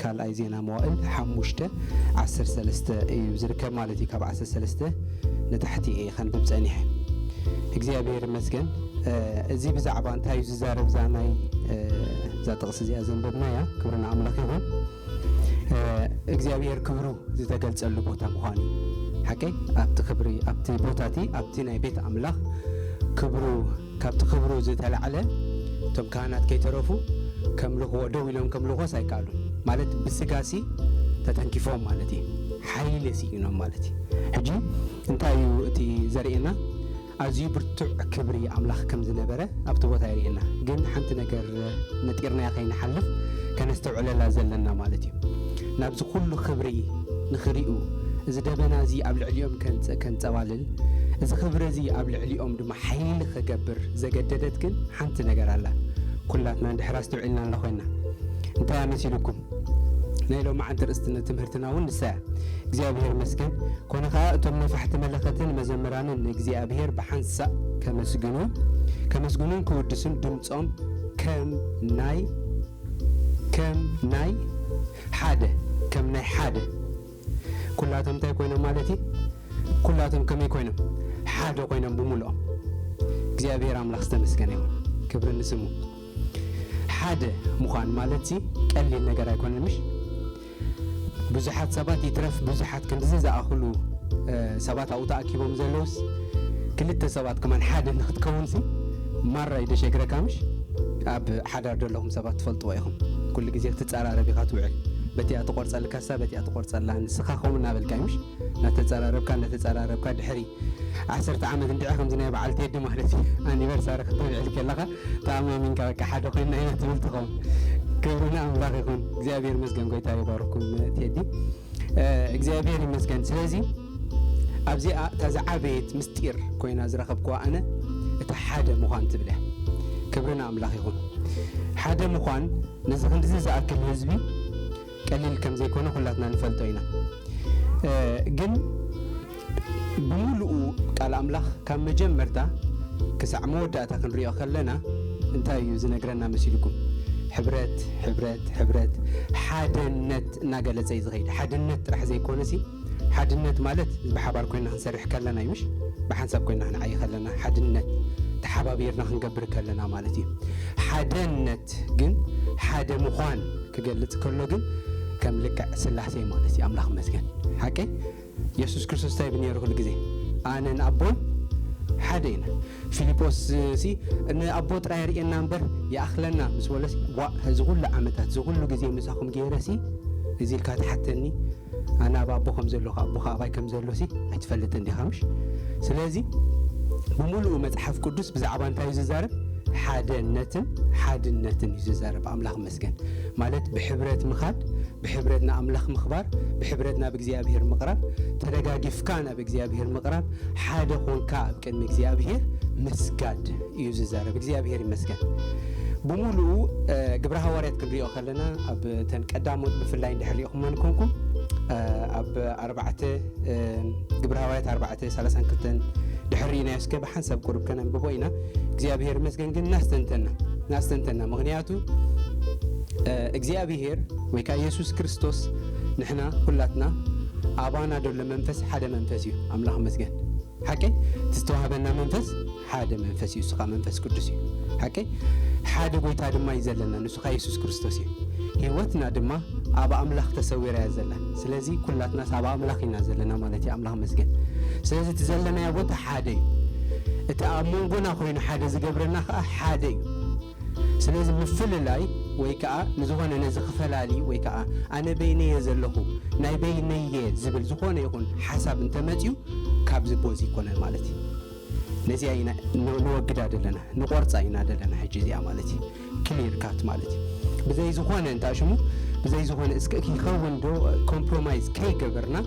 ካልኣይ ዜና መዋእል ሓሙሽተ ዓሰርተ ሰለስተ እዩ ዝርከብ ማለት እዩ። ካብ ዓሰርተ ሰለስተ ንታሕቲ እየ ከንብብ ጸኒሐ። እግዚኣብሔር ይመስገን። እዚ ብዛዕባ እንታይ እዩ ዝዛረብ? እዛ ናይ እዛ ጥቕሲ እዚኣ ዘንበብናያ፣ ክብርና ኣምላኽ ይኹን። እግዚኣብሔር ክብሩ ዝተገልጸሉ ቦታ ምዃኑ እዩ። ሓቀይ? ኣብቲ ክብሪ፣ ኣብቲ ቦታ እቲ፣ ኣብቲ ናይ ቤት ኣምላኽ ክብሩ፣ ካብቲ ክብሩ ዝተላዕለ እቶም ካህናት ከይተረፉ ከምልኽዎ፣ ደው ኢሎም ከምልኽዎስ ኣይከኣሉን። ማለት ብስጋሲ ተተንኪፎም ማለት እዩ። ሓይሊ ስኢኖም ማለት እዩ። ሕጂ እንታይ እዩ እቲ ዘርእየና? ኣዝዩ ብርቱዕ ክብሪ ኣምላኽ ከም ዝነበረ ኣብቲ ቦታ የርእየና። ግን ሓንቲ ነገር ነጢርናያ ከይንሓልፍ ከነስተውዕለላ ዘለና ማለት እዩ። ናብዚ ኩሉ ክብሪ ንኽሪኡ፣ እዚ ደበና እዚ ኣብ ልዕሊኦም ከንጸ-፣ ከንጸባልል፣ እዚ ክብሪ እዚ ኣብ ልዕሊኦም ድማ ሓይሊ ክገብር ዘገደደት ግን ሓንቲ ነገር ኣላ። ኩላትና እንድሕር ኣስተውዒልና እንዳ ኮይና፣ እንታይ መሲልኩም? ናይ ሎማዓንቲ ርእስቲ ትምህርትና እውን ንሳ እያ። እግዚኣብሔር ይመስገን። ኮነ ኸኣ እቶም ነፋሕቲ መለኸትን መዘምራንን ንእግዚኣብሔር ብሓንሳእ ከመስግኑ፣ ከመስግኑን ክውድሱን ድምጾም ከም ናይ፣ ከም ናይ ሓደ፣ ከም ናይ ሓደ። ኩላቶም እንታይ ኮይኖም ማለት እዩ? ኩላቶም ከመይ ኮይኖም? ሓደ ኮይኖም ብምልኦም። እግዚኣብሔር ኣምላኽ ዝተመስገነ ይኹን። ክብሪ ንስሙ። ሓደ ምዃን ማለት ሲ ቀሊል ነገር ኣይኮነን፣ ምሽ? ብዙሓት ሰባት ይትረፍ፣ ብዙሓት ክንድዚ ዝኣኽሉ፣ እ፣ ሰባት ኣብኡ ተኣኪቦም ዘለውስ፣ ክልተ ሰባት ከማን ሓደ ንክትከውን ሲ ማራ እዩ ደሸግረካ፣ ምሽ? ኣብ ሓዳር ዘለኹም ሰባት ትፈልጥዎ ኢኹም። ኩሉ ግዜ ክትጸራረብ ኢኻ ትውዕል። በቲኣ ትቆርጸልካ ሳ፣ በቲኣ ትቆርጸላ ንስኻ ከምኡ እናበልካ እዩ፣ ምሽ? እናተጸራረብካ፣ እናተጸራረብካ ድሕሪ ዓሰርተ ዓመት እንድዒ ከምዚ ናይ በዓል ቴዲ ማለት እዩ። ኣኒቨርሳሪ ክትበልዕል ከለኻ ተኣማሚንካ በቃ ሓደ ኮይንና ኢና ትብል ትኸውን። ክብሪ ንኣምላኽ ይኹን። እግዚኣብሔር ይመስገን፣ ጎይታ ይባርኩም ቴዲ። እ፣ እግዚኣብሔር ይመስገን። ስለዚ ኣብዚኣ እታ ዝዓበየት ምስጢር ኮይና ዝረኸብክዋ ኣነ እታ ሓደ ምዃን ትብል እያ። ክብሪ ንኣምላኽ ይኹን። ሓደ ምዃን ነዚ ክንድዚ ዝኣክል ህዝቢ ቀሊል ከም ዘይኮነ ኩላትና ንፈልጦ ኢና። እ፣ ግን ብምሉኡ ቃል ኣምላኽ ካብ መጀመርታ ክሳዕ መወዳእታ ክንሪኦ ከለና እንታይ እዩ ዝነግረና መሲልኩም? ሕብረት፣ ሕብረት፣ ሕብረት፣ ሓደነት እናገለጸ እዩ ዝኸይድ። ሓድነት ጥራሕ ዘይኮነሲ፣ ሓድነት ማለት ብሓባር ኮይና ክንሰርሕ ከለና እዩ፣ ምሽ? ብሓንሳብ ኮይና ክንዓይ ከለና፣ ሓድነት ተሓባቢርና ክንገብር ከለና ማለት እዩ። ሓደነት ግን ሓደ ምዃን ክገልጽ ከሎ ግን ከም ልክዕ ስላሴ ማለት እዩ። ኣምላኽ ይመስገን። ሓቀይ? የሱስ ክርስቶስ እንታይ ይብል ነይሩ ኩሉ ግዜ? ኣነን ኣቦን ሓደ ኢና። ፊልጶስ ሲ ንኣቦ ጥራይ የርእየና እምበር ይኣኽለና ምስ በሎሲ፣ ዋእ፣ እዚ ኩሉ ዓመታት፣ እዚ ኩሉ ግዜ ምሳኹም ገይረሲ፣ እዚ ኢልካ ትሓተኒ? ኣነ ኣብ ኣቦ ከም ዘለኹ፣ ኣቦኻ ኣባይ ከም ዘሎሲ ኣይትፈልጥን ዲኻ፣ ምሽ? ስለዚ ብምሉኡ መጽሓፍ ቅዱስ ብዛዕባ እንታይ እዩ ዝዛረብ? ሓደነትን ሓድነትን እዩ ዝዛረብ። ኣምላኽ ይመስገን። ማለት ብሕብረት ምኻድ፣ ብሕብረት ንኣምላኽ ምኽባር፣ ብሕብረት ናብ እግዚኣብሔር ምቕራብ፣ ተደጋጊፍካ ናብ እግዚኣብሔር ምቕራብ፣ ሓደ ኾንካ ኣብ ቅድሚ እግዚኣብሔር ምስጋድ እዩ ዝዛረብ። እግዚኣብሔር ይመስገን። ብምሉኡ፣ እ፣ ግብረ ሃዋርያት ክንሪኦ ከለና ኣብ ተን ቀዳሞት ብፍላይ እንድሕር ሪእኹመን ኮንኩም፣ እ፣ ኣብ ኣርባዕተ፣ እ፣ ግብረ ሃዋርያት ኣርባዕተ ሰላሳን ክልተን ድሕር ርኢናዮ እስከ ብሓንሳብ ቁሩብ ከነንብቦ ኢና። እግዚኣብሔር ይመስገን ግን እናስተንተና፣ እናስተንተና። ምኽንያቱ፣ እ፣ እግዚኣብሔር ወይ ከዓ የሱስ ክርስቶስ ንሕና ኩላትና ኣባና ዘሎ መንፈስ ሓደ መንፈስ እዩ። ኣምላኽ ይመስገን። ሓቀይ? እቲ ዝተዋህበና መንፈስ ሓደ መንፈስ እዩ፣ ንሱ ከዓ መንፈስ ቅዱስ እዩ። ሓቀይ? ሓደ ጎይታ ድማ እዩ ዘለና፣ ንሱ ከዓ የሱስ ክርስቶስ እዩ። ህይወትና ድማ ኣብ ኣምላኽ ተሰዊራ እያ ዘላ። ስለዚ ኩላትናስ ኣብ ኣምላኽ ኢና ዘለና ማለት እዩ። ኣምላኽ ይመስገን። ስለዚ እቲ ዘለናዮ ቦታ ሓደ እዩ። እቲ ኣብ መንጎና ኮይኑ ሓደ ዝገብረና ከዓ ሓደ እዩ። ስለዚ ምፍልላይ ወይ ከዓ ንዝኾነ ነዚ ክፈላሊ ወይ ከዓ ኣነ በይነየ ዘለኹ፣ ናይ በይነየ ዝብል ዝኾነ ይኹን ሓሳብ እንተመፅዩ ካብዚ ቦዚ ይኮነን ማለት እዩ። ነዚኣ ኢና ን-፣ ንወግዳ ዘለና፣ ንቆርፃ ኢና ዘለና ሕጂ እዚኣ ማለት እዩ። ክሊር ካት ማለት እዩ። ብዘይ ዝኾነ እንታይ ሽሙ፣ ብዘይ ዝኾነ እስከ ይኸውን ዶ ኮምፕሮማይዝ ከይገበርና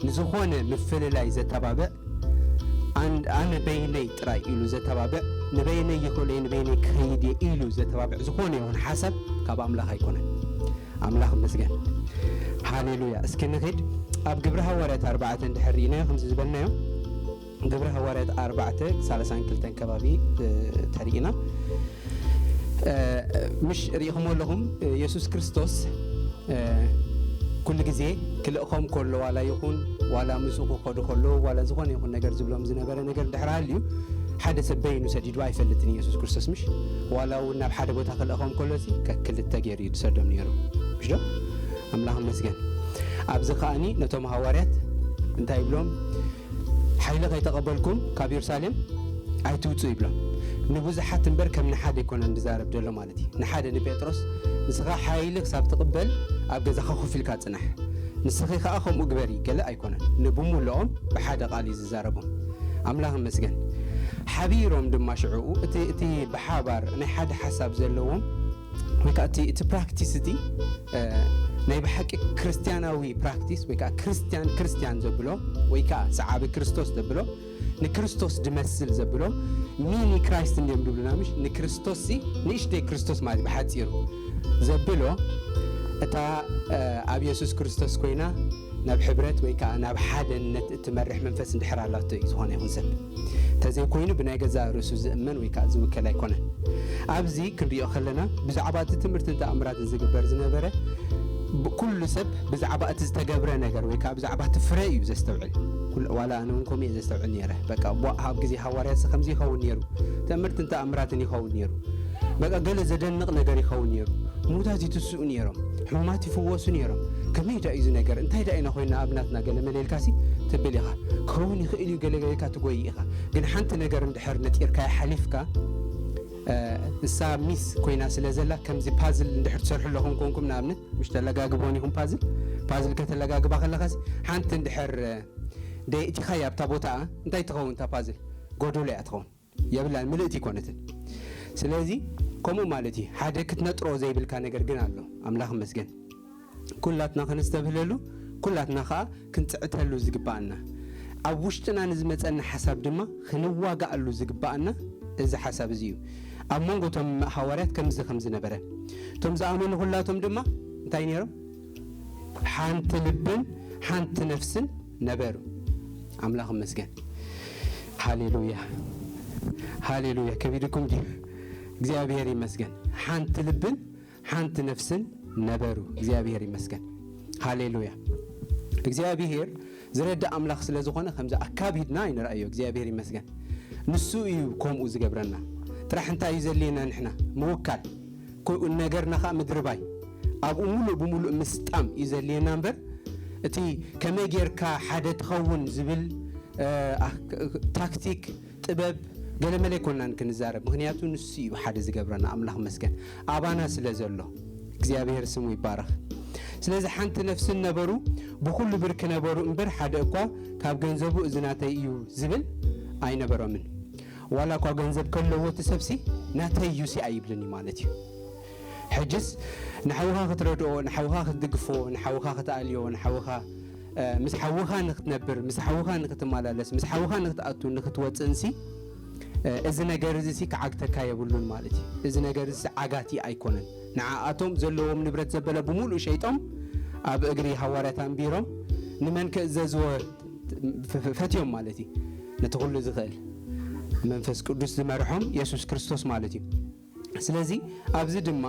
ንዝኾነ ምፍልላይ ዘተባብዕ፣ ኣን-፣ ኣነ በይነይ ጥራይ ኢሉ ዘተባብዕ፣ ንበይነይ ይኽእሎ እየ፣ ንበይነይ ክኸይድ እየ ኢሉ ዘተባብዕ ዝኾነ ይኹን ሓሳብ ካብ ኣምላኽ ኣይኮነን። ኣምላኽ ይመስገን። ሃሌሉያ። እስኪ ንኺድ ኣብ ግብሪ ሃዋርያት ኣርባዕተ እንድሕር ርኢናዮ፣ ከምዚ ዝበልናዮ፣ ግብሪ ሃዋርያት ኣርባዕተ ሰላሳን ክልተን ከባቢ፣ እ፣ ተሪኢና፣ እ፣ ምሽ ርኢኹሞ ኣለኹም፣ እ፣ የሱስ ክርስቶስ ኩሉ ግዜ ክልእኾም ከሎ ዋላ ይኹን ዋላ ምስኡ ክኸዱ ከለዉ ዋላ ዝኾነ ይኹን ነገር ዝብሎም ዝነበረ ነገር ድሕር ሃልዩ ሓደ ሰብ በይኑ ሰዲዱ ኣይፈልጥን ኢየሱስ ክርስቶስ ምሽ ዋላ እውን ናብ ሓደ ቦታ ክልእኾም ከሎ ሲ ከክልተ ገይሩ እዩ ዝሰዶም ነይሩ ምሽ ዶ ኣምላኽ መስገን ኣብዚ ከኣኒ ነቶም ሃዋርያት እንታይ ይብሎም ሓይሊ ከይተቐበልኩም ካብ የሩሳሌም ኣይትውፁ ይብሎም ንብዙሓት እምበር ከም ንሓደ ኣይኮነን ዝዛረብ ዘሎ ማለት እዩ ንሓደ ንጴጥሮስ ንስኻ ሓይሊ ክሳብ ትቕበል ኣብ ገዛኻ ኮፍ ኢልካ ፅናሕ ንስኺ ከዓ ከምኡ ግበሪ ገለ ኣይኮነን ንብሙልኦም ብሓደ ቃል እዩ ዝዛረቦም ኣምላኽ መስገን ሓቢሮም ድማ ሽዕኡ እቲ ብሓባር ናይ ሓደ ሓሳብ ዘለዎም ወይ ከዓ እቲ ፕራክቲስ እቲ ናይ ብሓቂ ክርስትያናዊ ፕራክቲስ ወይ ከዓ ክርስትያን ክርስትያን ዘብሎ ወይ ከዓ ሰዓቢ ክርስቶስ ዘብሎ ንክርስቶስ ድመስል ዘብሎ ሚኒ ክራይስት እንዲዮም ድብሉና ምሽ ንክርስቶስ ሲ ንእሽተይ ክርስቶስ ማለት ብሓፂሩ ዘብሎ እታ ኣብ የሱስ ክርስቶስ ኮይና ናብ ሕብረት ወይ ከዓ ናብ ሓደነት እትመርሕ መንፈስ እንድሕር ኣላቶ እዩ ዝኾነ ይኹን ሰብ እንተዘይኮይኑ ብናይ ገዛ ርእሱ ዝእመን ወይ ከዓ ዝውከል ኣይኮነን ኣብዚ ክንሪኦ ከለና ብዛዕባ እቲ ትምህርትን ተኣምራትን ዝግበር ዝነበረ ኩሉ ሰብ ብዛዕባ እቲ ዝተገብረ ነገር ወይ ከዓ ብዛዕባ እቲ ፍረ እዩ ዘስተውዕል ዋላ ኣነ እውን ከምኡ እየ ዘስተውዕል ነይረ በቃ ኣብ ግዜ ሃዋርያት ከምዚ ይኸውን ነይሩ ትምህርትን ተኣምራትን ይኸውን ነይሩ በቃ ገለ ዘደንቕ ነገር ይኸውን ነይሩ ሙታት ይትስኡ ነይሮም ሕሙማት ይፍወሱ ነይሮም ከመይ ዳ እዩ ነገር እንታይ ዳ ኢና ኮይና ኣብ ናትና ገለ መለልካሲ ትብል ኢኻ ክኸውን ይኽእል እዩ ገለገለካ ትጎይ ኢኻ ግን ሓንቲ ነገር እንድሕር ነጢርካ ሓሊፍካ እሳ ሚስ ኮይና ስለ ዘላ ከምዚ ፓዝል እንድሕር ትሰርሑ ኣለኹም ኮንኩም ንኣብነት ምሽ ተለጋግቦን ይኹም ፓዝል ፓዝል ከተለጋግባ ከለኻሲ ሓንቲ እንድሕር ደይእቲኻያ ኣብታ ቦታኣ እንታይ ትኸውን እታ ፓዝል ጎዶሎ እያ ትኸውን የብላን ምልእቲ ይኮነትን ስለዚ ከምኡ ማለት እዩ ሓደ ክትነጥሮ ዘይብልካ ነገር ግን ኣሎ ኣምላኽ መስገን ኩላትና ከነስተብህለሉ ኩላትና ከዓ ክንፅዕተሉ ዝግባኣና ኣብ ውሽጥና ንዝመፀና ሓሳብ ድማ ክንዋጋኣሉ ዝግባኣና እዚ ሓሳብ እዚ እዩ ኣብ መንጎ ቶም ሃዋርያት ከምዚ ከም ዝነበረ እቶም ዝኣመኑ ኩላቶም ድማ እንታይ ነይሮም ሓንቲ ልብን ሓንቲ ነፍስን ነበሩ ኣምላኽ መስገን ሃሌሉያ ሃሌሉያ ከቢድኩም ድዩ እግዚኣብሔር ይመስገን ሓንቲ ልብን ሓንቲ ነፍስን ነበሩ እግዚኣብሔር ይመስገን ሃሌሉያ እግዚኣብሔር ዝረዳ ኣምላኽ ስለ ዝኾነ ከምዚ ኣካቢድና ይንረኣዮ እግዚኣብሔር ይመስገን ንሱ እዩ ከምኡ ዝገብረና ጥራሕ እንታይ እዩ ዘድልየና ንሕና ምውካል ነገርና ከዓ ምድርባይ ኣብኡ ሙሉእ ብሙሉእ ምስጣም እዩ ዘድልየና እምበር እቲ ከመይ ጌርካ ሓደ ትኸውን ዝብል ታክቲክ ጥበብ ገለመለ ኣይኮናን ክንዛረብ ምክንያቱ ንሱ እዩ ሓደ ዝገብረና ኣምላኽ መስገን ኣባና ስለ ዘሎ እግዚኣብሔር ስሙ ይባረኽ ስለዚ ሓንቲ ነፍስን ነበሩ ብኩሉ ብርኪ ነበሩ እምበር ሓደ እኳ ካብ ገንዘቡ እዚ ናተይ እዩ ዝብል ኣይነበሮምን ዋላ እኳ ገንዘብ ከለዎ እቲ ሰብሲ ናተይ እዩ ሲ ኣይብልን እዩ ማለት እዩ ሕጅስ ንሓውኻ ክትረድኦ ንሓውኻ ክትድግፎ ንሓውኻ ክትኣልዮ ንሓውኻ ምስ ሓውኻ ንክትነብር ምስ ሓውኻ ንክትመላለስ ምስ ሓውኻ ንክትኣቱ ንክትወፅእንሲ እዚ ነገር እዚ ሲ ክዓግተካ የብሉን ማለት እዩ እዚ ነገር እዚ ዓጋቲ ኣይኮነን ንዓኣቶም ዘለዎም ንብረት ዘበለ ብሙሉእ ሸይጦም ኣብ እግሪ ሃዋርያት ኣንቢሮም ንመን ክእዘዝዎ ፈትዮም ማለት እዩ ነቲ ኩሉ ዝኽእል መንፈስ ቅዱስ ዝመርሖም የሱስ ክርስቶስ ማለት እዩ ስለዚ ኣብዚ ድማ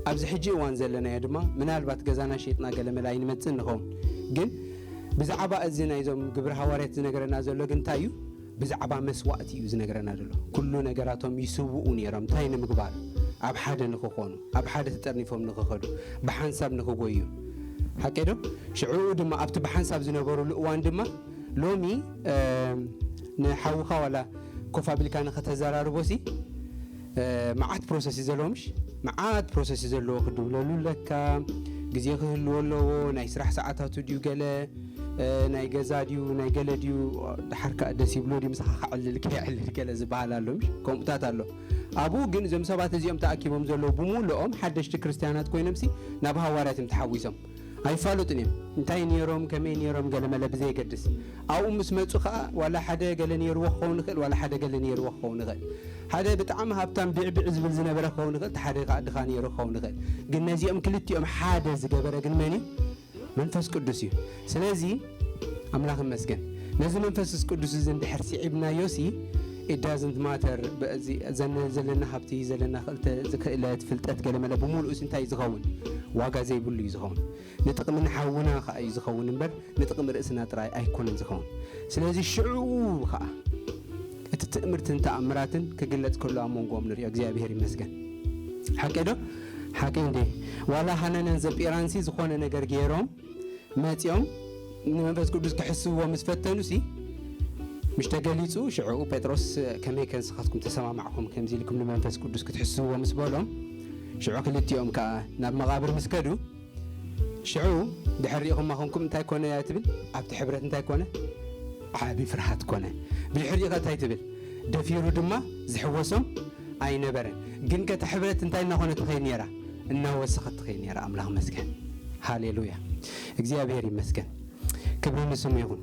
ኣብዚ ሕጂ እዋን ዘለናዮ ድማ ምናልባት ገዛና ሸይጥና ገለ መላ ይንመፅእ ንኸውን ግን ብዛዕባ እዚ ናይዞም ግብረ ሃዋርያት ዝነገረና ዘሎ ግን እንታይ እዩ ብዛዕባ መስዋእቲ እዩ ዝነገረና ዘሎ ኩሉ ነገራቶም ይስውኡ ነይሮም እንታይ ንምግባር ኣብ ሓደ ንክኾኑ ኣብ ሓደ ተጠርኒፎም ንክኸዱ ብሓንሳብ ንክጎዩ ሓቂ ዶ ሽዕኡ ድማ ኣብቲ ብሓንሳብ ዝነበሩሉ እዋን ድማ ሎሚ ንሓውኻ ዋላ ኮፍ ኣቢልካ ንኸተዘራርቦ ሲ መዓት ፕሮሰስ እዩ ዘለዎ ምሽ መዓት ፕሮሰስ እዩ ዘለዎ ክድውለሉ ኣለካ ግዜ ክህልዎ ኣለዎ ናይ ስራሕ ሰዓታቱ ድዩ ገለ ናይ ገዛ ድዩ ናይ ገለ ድዩ ድሓር ከዓ ደስ ይብሎ ድዩ ምሳኻ ክዕልል ከይዕልል ገለ ዝበሃል ኣሎ ምሽ ከምኡታት ኣሎ ኣብኡ ግን እዞም ሰባት እዚኦም ተኣኪቦም ዘለዉ ብሙሉኦም ሓደሽቲ ክርስትያናት ኮይኖም ሲ ናብ ሃዋርያት እዮም ተሓዊሶም ኣይፋሉጥን እዮም እንታይ ነይሮም ከመይ ነይሮም ገለመለ ብዘየገድስ ኣብኡ ምስ መፁ ከዓ ዋላ ሓደ ገለ ነይርዎ ክኸውን ይኽእል ዋላ ሓደ ገለ ነይርዎ ክኸውን ይኽእል ሓደ ብጣዕሚ ሃብታም ብዕብዕ ዝብል ዝነበረ ክኸውን ይኽእል ሓደ ከዓ ድኻ ነይሩ ክኸውን ይኽእል ግን ነዚኦም ክልቲኦም ሓደ ዝገበረ ግን መን እዩ መንፈስ ቅዱስ እዩ ስለዚ ኣምላኽ ይመስገን ነዚ መንፈስ ቅዱስ እዚ እንድሕር ስዒብናዮ ሲ it doesn't matter ዘለና ሃብቲ ዘለና ክእለት ፍልጠት ገለመለ ብምሉእስ እንታይ ዝኸውን ዋጋ ዘይብሉ እዩ ዝኸውን። ንጥቕሚ ንሓውና ኸዓ እዩ ዝኸውን እምበር ንጥቕሚ ርእስና ጥራይ ኣይኮነን ዝኸውን። ስለዚ ሽዑ ኸዓ እቲ ትእምርትን ተኣምራትን ክግለጽ ከሎ ኣብ መንጎኦም ንሪኦ። እግዚኣብሔር ይመስገን። ሓቂ ዶ? ሓቂ እንዴ? ዋላ ሃናንያን ዘጲራንሲ ዝኾነ ነገር ገይሮም መጺኦም ንመንፈስ ቅዱስ ክሕስዎ ምስ ፈተኑሲ፣ ምሽ ተገሊጹ፣ ሽዑ ጴጥሮስ፣ "ከመይ ከ ንስኻትኩም ተሰማማዕኩም ከምዚ ኢልኩም ንመንፈስ ቅዱስ ክትሕስዎ?" ምስ በሎም፣ ሽዑ ክልቲኦም ከኣ ናብ መቓብር ምስ ከዱ፣ ሽዑ ድሕር ሪኢኹማ ኮንኩም እንታይ ኮነ እያ ትብል? ኣብቲ ሕብረት እንታይ ኮነ? ዓቢ ፍርሃት ኮነ። ብድሕሪኡ ከ እንታይ ትብል? ደፊሩ ድማ ዝሕወሶም ኣይነበረን። ግን ከ እታ ሕብረት እንታይ እናኾነት ትኸይድ ነይራ? እናወሰኸት ትኸይድ ነይራ። ኣምላኽ ይመስገን። ሃሌሉያ። እግዚኣብሔር ይመስገን። ክብሪ ንስሙ ይኹን።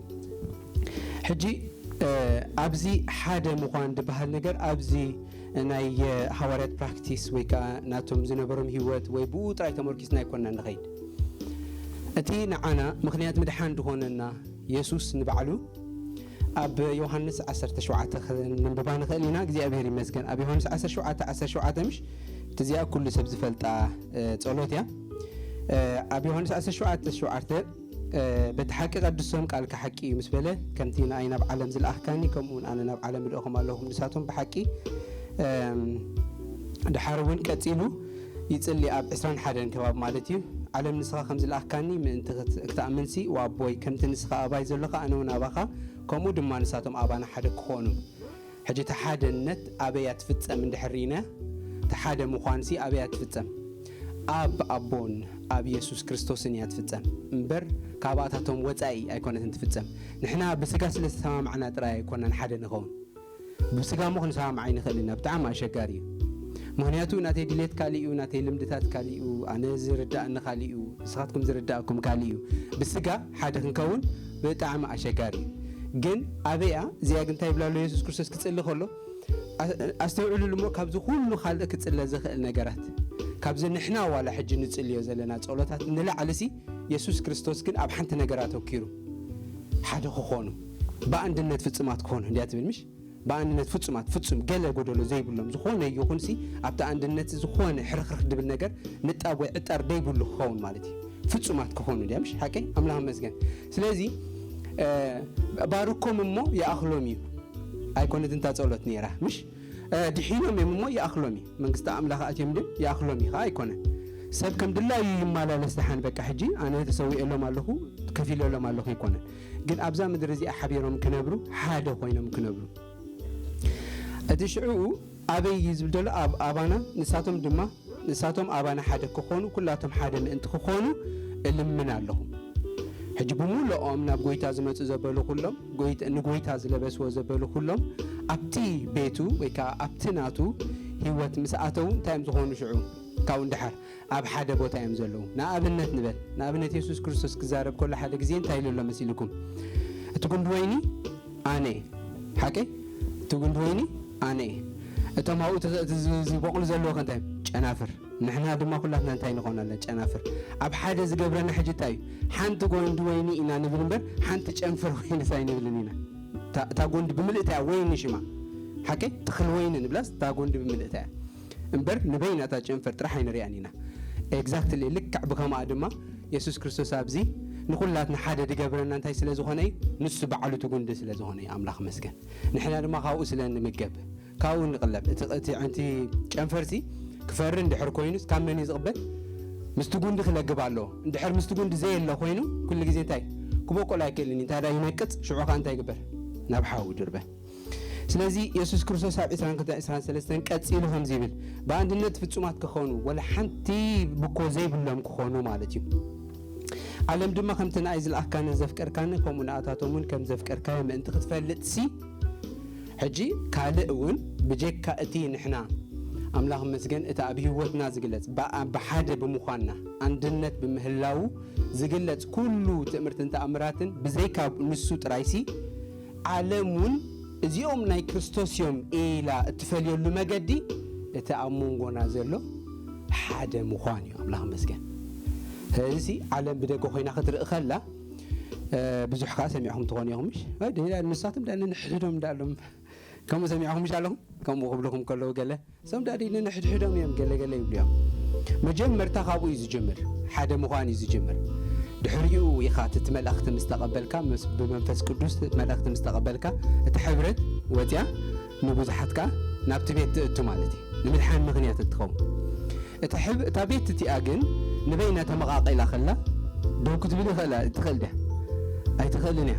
ሕጂ፣ እ፣ ኣብዚ ሓደ ምዃን ዝበሃል ነገር ኣብዚ ናይ፣ እ፣ ሃዋርያት ፕራክቲስ ወይ ከዓ ናቶም ዝነበሮም ህይወት ወይ ብኡ ጥራይ ተመርኪስና ኣይኮንና ንኸይድ። እቲ ንዓና ምኽንያት ምድሓን ዝኾነና የሱስ ንባዕሉ ኣብ ዮሃንስ ዓሰርተ ሸውዓተ ክንንብባ ንኽእል ኢና። እግዚኣብሔር ይመስገን። ኣብ ዮሃንስ ዓሰርተ ሸውዓተ ዓሰርተ ሸውዓተ ምሽ፣ እቲ እዚኣ ኩሉ ሰብ ዝፈልጣ፣ እ፣ ጸሎት እያ። እ፣ ኣብ ዮሃንስ ዓሰርተ ሸውዓተ ሸውዓተ፣ እ፣ "በቲ ሓቂ ቀድሶም፣ ቃልካ ሓቂ እዩ" ምስ በለ፣ "ከምቲ ንኣይ ናብ ዓለም ዝለኣኽካኒ፣ ከምኡ እውን ኣነ ናብ ዓለም እልእኾም ኣለኹ፣ ንሳቶም ብሓቂ"፣ እም፣ ድሓር እውን ቀጺሉ ይጽሊ፣ ኣብ ዕስራን ሓደን ከባቢ ማለት እዩ። "ዓለም ንስኻ ከም ዝለኣኽካኒ ምእንቲ ክት-፣ ክትኣምንሲ፣ ወኣቦይ፣ ከምቲ ንስኻ ኣባይ ዘለኻ፣ ኣነ እውን ኣባኻ፣ ከምኡ ድማ ንሳቶም ኣባና ሓደ ክኾኑ።" ሕጂ እቲ ሓደነት ኣበይ እያ ትፍጸም እንድሕር ርኢና፣ እቲ ሓደ ምዃንሲ ኣበይ እያ ትፍጸም? ኣብ ኣቦን ኣብ የሱስ ክርስቶስን እያ ትፍጸም እምበር፣ ካብኣታቶም ወጻኢ ኣይኮነትን ትፍጸም። ንሕና ብስጋ ስለ ዝተሰማማዕና ጥራይ ኣይኮናን ሓደ ንኸውን። ብስጋ እሞ ክንሰማማዕ ኣይንኽእልን ኢና። ብጣዕሚ ኣሸጋሪ እዩ። ምኽንያቱ ናተይ ድሌት ካሊእ እዩ፣ ናተይ ልምድታት ካሊእ እዩ፣ ኣነ ዝርዳእኒ ካሊእ እዩ፣ ንስኻትኩም ዝርዳእኩም ካሊእ እዩ። ብስጋ ሓደ ክንከውን ብጣዕሚ ኣሸጋሪ እዩ። ግን ኣበያ እዚኣ ግን እንታይ ይብላ ኣሎ የሱስ ክርስቶስ ክጽሊ ከሎ፣ ኣ-፣ ኣስተውዕሉሉ እሞ ካብዚ ኩሉ ካልእ ክጽለ ዝኽእል ነገራት፣ ካብዚ ንሕና ዋላ ሕጂ ንጽልዮ ዘለና ጸሎታት ንላዕሊሲ የሱስ ክርስቶስ ግን ኣብ ሓንቲ ነገር ኣተኪሩ፣ ሓደ ክኾኑ፣ ብኣንድነት ፍጹማት ክኾኑ እንድያ ትብል ምሽ? ብኣንድነት ፍጹማት፣ ፍጹም፣ ገለ ጎደሎ ዘይብሎም፣ ዝኾነ ይኹንሲ ኣብቲ ኣንድነት ዝኾነ ሕርኽርኽ ድብል ነገር፣ ንጣብ ወይ ዕጣር ደይብሉ ክኸውን ማለት እዩ። ፍጹማት ክኾኑ ድያ ምሽ? ሓቀይ? ኣምላኽ ይመስገን። ስለዚ፣ እ፣ "ባርኮም እሞ ይኣኽሎም እዩ" ኣይኮነትን እታ ጸሎት ነይራ ምሽ? እ፣ "ድሒኖም እዮም እሞ ይኣኽሎም እዩ"፣ መንግስቲ ኣምላኽ ኣትዮም ድም ይኣኽሎም እዩ ኸዓ ኣይኮነን። ሰብ ከም ድላዩ ይመላለስ ደሓን፣ በቃ ሕጂ ኣነ ተሰዊኤሎም ኣለኹ፣ ከፊለሎም ኣለኹ ኣይኮነን። ግን ኣብዛ ምድሪ እዚኣ ሓቢሮም ክነብሩ፣ ሓደ ኮይኖም ክነብሩ። እቲ ሽዑ ኣበይ እዩ ዝብል ዘሎ? ኣብ ኣባና፣ ንሳቶም ድማ፣ ንሳቶም ኣባና ሓደ ክኾኑ፣ ኩላቶም ሓደ ምእንቲ ክኾኑ እልምን ኣለኹ። ሕጂ ብምሉኦም ናብ ጎይታ ዝመጹ ዘበሉ ኩሎም፣ ጎይታ፣ ንጎይታ ዝለበስዎ ዘበሉ ኩሎም፣ ኣብቲ ቤቱ ወይ ከዓ ኣብቲ ናቱ ህይወት ምስ ኣተዉ፣ እንታይ እዮም ዝኾኑ ሽዑ? ካብኡ ንደሓር ኣብ ሓደ ቦታ እዮም ዘለዉ። ንኣብነት ንበል፣ ንኣብነት የሱስ ክርስቶስ ክዛረብ ከሎ ሓደ ግዜ እንታይ ኢሉ ኣሎ መሲልኩም? "እቲ ጉንዲ ወይኒ ኣነ እየ። ሓቀይ? እቲ ጉንዲ ወይኒ ኣነ እየ። እቶም ኣብኡ ተ-፣ ዝ-፣ ዝበቑሉ ዘለዉ ከ እንታይ እዮም? ጨናፍር። ንሕና ድማ ኩላትና እንታይ ንኾን ኣለና? ጨናፍር። ኣብ ሓደ ዝገብረና ሕጂ እንታይ እዩ? ሓንቲ ጎንዲ ወይኒ ኢና ንብል እምበር ሓንቲ ጨንፈር ወይንስ ኣይንብልን ኢና። እታ፣ እታ ጎንዲ ብምልእታ እያ ወይኒ ሽማ። ሓቀይ? ትኽል ወይኒ ንብላስ እታ ጎንዲ ብምልእታ እያ። እምበር ንበይና እታ ጨንፈር ጥራሕ ኣይንሪኣን ኢና። ኤግዛክትሊ፣ ልክዕ ብኸምኣ ድማ የሱስ ክርስቶስ ኣብዚ ንኹላትና ሓደ ድገብረና እንታይ ስለ ዝኾነ እዩ? ንሱ ባዕሉ እቲ ጉንዲ ስለ ዝኾነ እዩ። ኣምላኽ መስገን። ንሕና ድማ ካብኡ ስለ ንምገብ፣ ካብኡ ንቕለብ። እቲ፣ እቲ፣ እቲ ጨንፈርሲ ክፈሪ እንድሕር ኮይኑስ ካብ መን እዩ ዝቕበል? ምስቲ ጉንዲ ክለግብ ኣለዎ። እንድሕር ምስቲ ጉንዲ ዘየለ ኮይኑ፣ ኩሉ ግዜ እንታይ? ክበቁል ኣይክእልን እዩ። እንታይ ደኣ ይነቅጽ፣ ሽዑ ኸኣ እንታይ ይግበር? ናብ ሓዊ ድርበ። ስለዚ የሱስ ክርስቶስ ኣብ ዕስራን ክልተን ዕስራን ሰለስተን ቀጺሉ ከምዚ ይብል፣ "ብኣንድነት ፍጹማት ክኾኑ፣ ወላ ሓንቲ ብኮ ዘይብሎም ክኾኑ" ማለት እዩ። "ዓለም ድማ ከምቲ ንኣይ ዝለኣኽካንን ዘፍቀርካንን፣ ከምኡ ንኣታቶም እውን ከም ዘፍቀርካዮ ምእንቲ ክትፈልጥሲ" ሕጂ ካልእ እውን ብጀካ እቲ ንሕና፣ ኣምላኽ ይመስገን፣ እቲ ኣብ ህይወትና ዝግለጽ፣ ብኣ-፣ ብሓደ ብምዃንና፣ ኣንድነት ብምህላዉ ዝግለጽ ኩሉ ትእምርትን ተኣምራትን ብዘይካ ንሱ ጥራይሲ፣ ዓለም እውን እዚኦም ናይ ክርስቶስ እዮም ኢላ እትፈልየሉ መገዲ እቲ ኣብ መንጎና ዘሎ ሓደ ምዃን እዩ። ኣምላኽ ይመስገን። ስለዚሲ ዓለም ብደገ ኮይና ክትርኢ ከላ፣ እ፣ ብዙሕ ከኣ ሰሚዕኹም ትኾኑ ኢኹም፣ ምሽ? ወይ ደላ ንሳቶም ደኣ ነንሕድሕዶም ደኣ ኣሎም። ከምኡ ሰሚዕኹም ምሽ ኣለኹም? ከምኡ ክብልኹም ከለዉ ገለ፣ "እሶም ደኣ ነንሕድሕዶም እዮም ገለ ገለ" ይብሉ እዮም። መጀመርታ ካብኡ እዩ ዝጅምር። ሓደ ምዃን እዩ ዝጅምር። ድሕሪኡ ኢኻ እቲ መልእኽቲ ምስ ተቐበልካ፣ ምስ ብመንፈስ ቅዱስ እቲ መልእኽቲ ምስ ተቐበልካ፣ እቲ ሕብረት ወፂኣ ንብዙሓት ከኣ ናብቲ ቤት ትእቱ ማለት እዩ። ንምድሓን ምኽንያት እትኸውን። እቲ ሕብ እታ ቤት እቲኣ ግን ንበይና ተመቓቒላ ከላ ደው ክትብል ይኽእላ ትኽእል ድያ? ኣይትኽእልን እያ።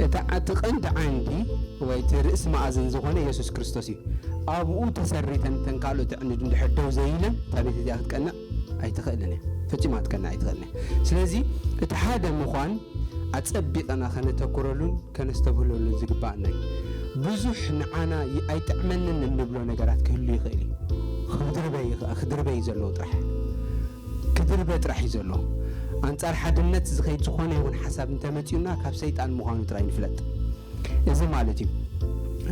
እታ እቲ ቀንዲ ዓንዲ ወይ እቲ ርእሲ መኣዝን ዝኾነ የሱስ ክርስቶስ እዩ። ኣብኡ ተሰሪተን እተን ካልኦት ኣዕኑድ እንድሕር ደው ዘይለን እታ ቤት እዚኣ ክትቀንዕ ኣይትኽእልን እያ። ፈጺማ ክትቀንዕ ኣይትኽእልን እያ። ስለዚ እቲ ሓደ ምዃን ኣጸቢቕና ከነተኩረሉን ከነስተብህለሉን ዝግባኣና እዩ። ብዙሕ ንዓና ይ- ኣይጥዕመንን እንብሎ ነገራት ክህሉ ይኽእል እዩ። ክድርበ ይኽ- ክድርበ እዩ ዘለዎ ጥራሕ። ክድርበ ጥራሕ እዩ ዘለዎ። ኣንጻር ሓድነት ዝኸይድ ዝኾነ ይኹን ሓሳብ እንተመጺኡና ካብ ሰይጣን ምዃኑ ጥራይ ንፍለጥ። እዚ ማለት እዩ።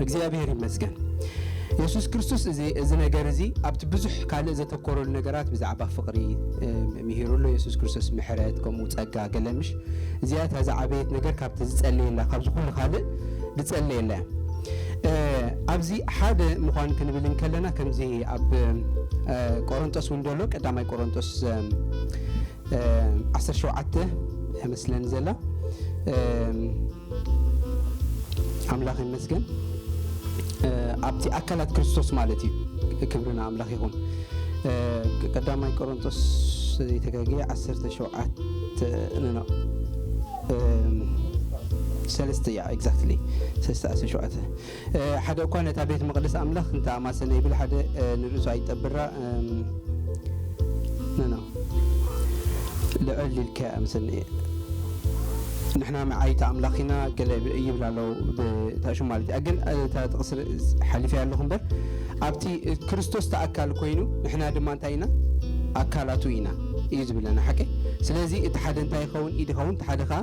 እግዚኣብሔር ይመስገን። የሱስ ክርስቶስ እዚ እዚ ነገር እዚ ኣብቲ ብዙሕ ካልእ ዘተኮረሉ ነገራት ብዛዕባ ፍቕሪ እ፣ ምሂሩ ኣሎ። የሱስ ክርስቶስ ምሕረት ከምኡ ጸጋ ገለ ምሽ እዚኣ እታ ዝዓበየት ነገር ካብቲ ዝጸለየላ ካብዚ ኩሉ ካልእ ዝጸለየላ እያ። እ፣ ኣብዚ ሓደ ምዃን ክንብል እንከለና ከምዚ ኣብ እ፣ ቆሮንጦስ እውን ዘሎ ቀዳማይ ቆሮንጦስ እ፣ እ፣ ዓሰርተ ሸውዓተ እመስለኒ ዘላ እ፣ ኣምላኽ ይመስገን። እ፣ ኣብቲ ኣካላት ክርስቶስ ማለት እዩ። ክብሪ ንኣምላኽ ይኹን። እ፣ ቀዳማይ ቆሮንጦስ ዘይተጋግየ ዓሰርተ ሸውዓተ፣ ኖ፣ ኖ፣ እ፣ ሰለስተ እያ፣ ኤግዛክትሊ፣ ሰለስተ ዓሰርተ ሸውዓተ። እ፣ ሓደ እኳ ነታ ቤት መቕደስ ኣምላኽ እንተ ኣማሰነ ይብል፣ ሓደ፣ እ፣ ንርእሱ ኣይጠብራ፣ እም፣ ኖ፣ ኖ። ልዕል ኢልካ ኣምስኒ። ንሕና መዓይቲ ኣምላኽ ኢና ገለ ይብል ኣሎ ብታሽሙ ማለት እዩ። ግን እታ ጥቕሲ ሓሊፈያ ኣለኹ እምበር፣ ኣብቲ ክርስቶስ እቲ ኣካል ኮይኑ ንሕና ድማ እንታይ ኢና? ኣካላቱ ኢና እዩ ዝብለና። ሓቂ። ስለዚ እቲ ሓደ እንታይ ይኸውን? ኢድ ይኸውን፣ እቲ ሓደ ኸዓ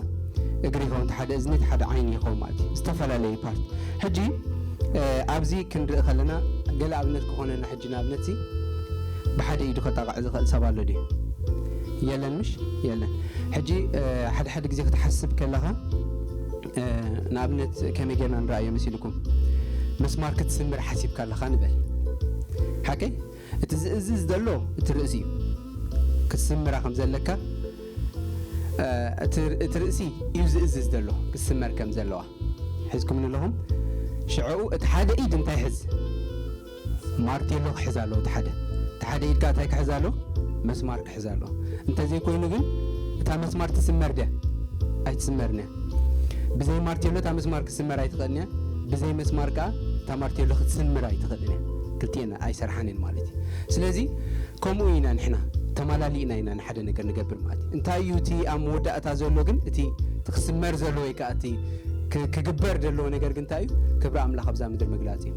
እግሪ ይኸውን፣ እቲ ሓደ እዝኒ፣ እቲ ሓደ ዓይኒ ይኸውን ማለት እዩ። ዝተፈላለዩ ፓርት። ሕጂ እ፣ ኣብዚ ክንርኢ ከለና ገለ ኣብነት ክኾነና ሕጂ ንኣብነት ሲ ብሓደ ኢዱ ከጣቕዕ ዝኽእል ሰብ ኣሎ ድዩ? የለን ምሽ? የለን። ሕጂ እ፣ ሓደ ሓደ ግዜ ክትሓስብ ከለኻ እ፣ ንኣብነት ከመይ ጌርና ንረኣዮ መሲልኩም? መስማር ክትስምር ሓሲብካ ኣለኻ ንበል። ሓቀይ? እቲ ዝእዝዝ ዘሎ እቲ ርእሲ እዩ። ክትስምራ ከም ዘለካ እ፣ እቲ እቲ ርእሲ እዩ ዝእዝዝ ዘሎ ክትስመር ከም ዘለዋ። ሒዝኩም ኣለኹም። ሽዕኡ እቲ ሓደ ኢድ እንታይ ሕዝ? ማርቴሎ ክሕዝ ኣለዎ እቲ ሓደ። እቲ ሓደ ኢድ ከኣ እንታይ ክሕዝ ኣለዎ? መስማር ክሕዝ ኣለዎ። እንተዘይኮይኑ ግን እታ መስማር ትስመር ድያ? ኣይትስመርን እያ። ብዘይ ማርቴሎ እታ መስማር ክትስመር ኣይትኽእልን እያ። ብዘይ መስማር ከኣ እታ ማርቴሎ ክትስምር ኣይትኽእልን እያ። ክልቲኤን ኣይሰርሓን እየን ማለት እዩ። ስለዚ ከምኡ ኢና ንሕና ተማላሊእና ኢና ንሓደ ነገር ንገብር ማለት እዩ። እንታይ እዩ እቲ ኣብ መወዳእታ ዘሎ ግን እቲ እቲ ክስመር ዘሎ ወይ ከዓ እቲ ክ- ክግበር ዘለዎ ነገር ግን እንታይ እዩ? ክብሪ ኣምላኽ ኣብዛ ምድሪ ምግላጽ እዩ።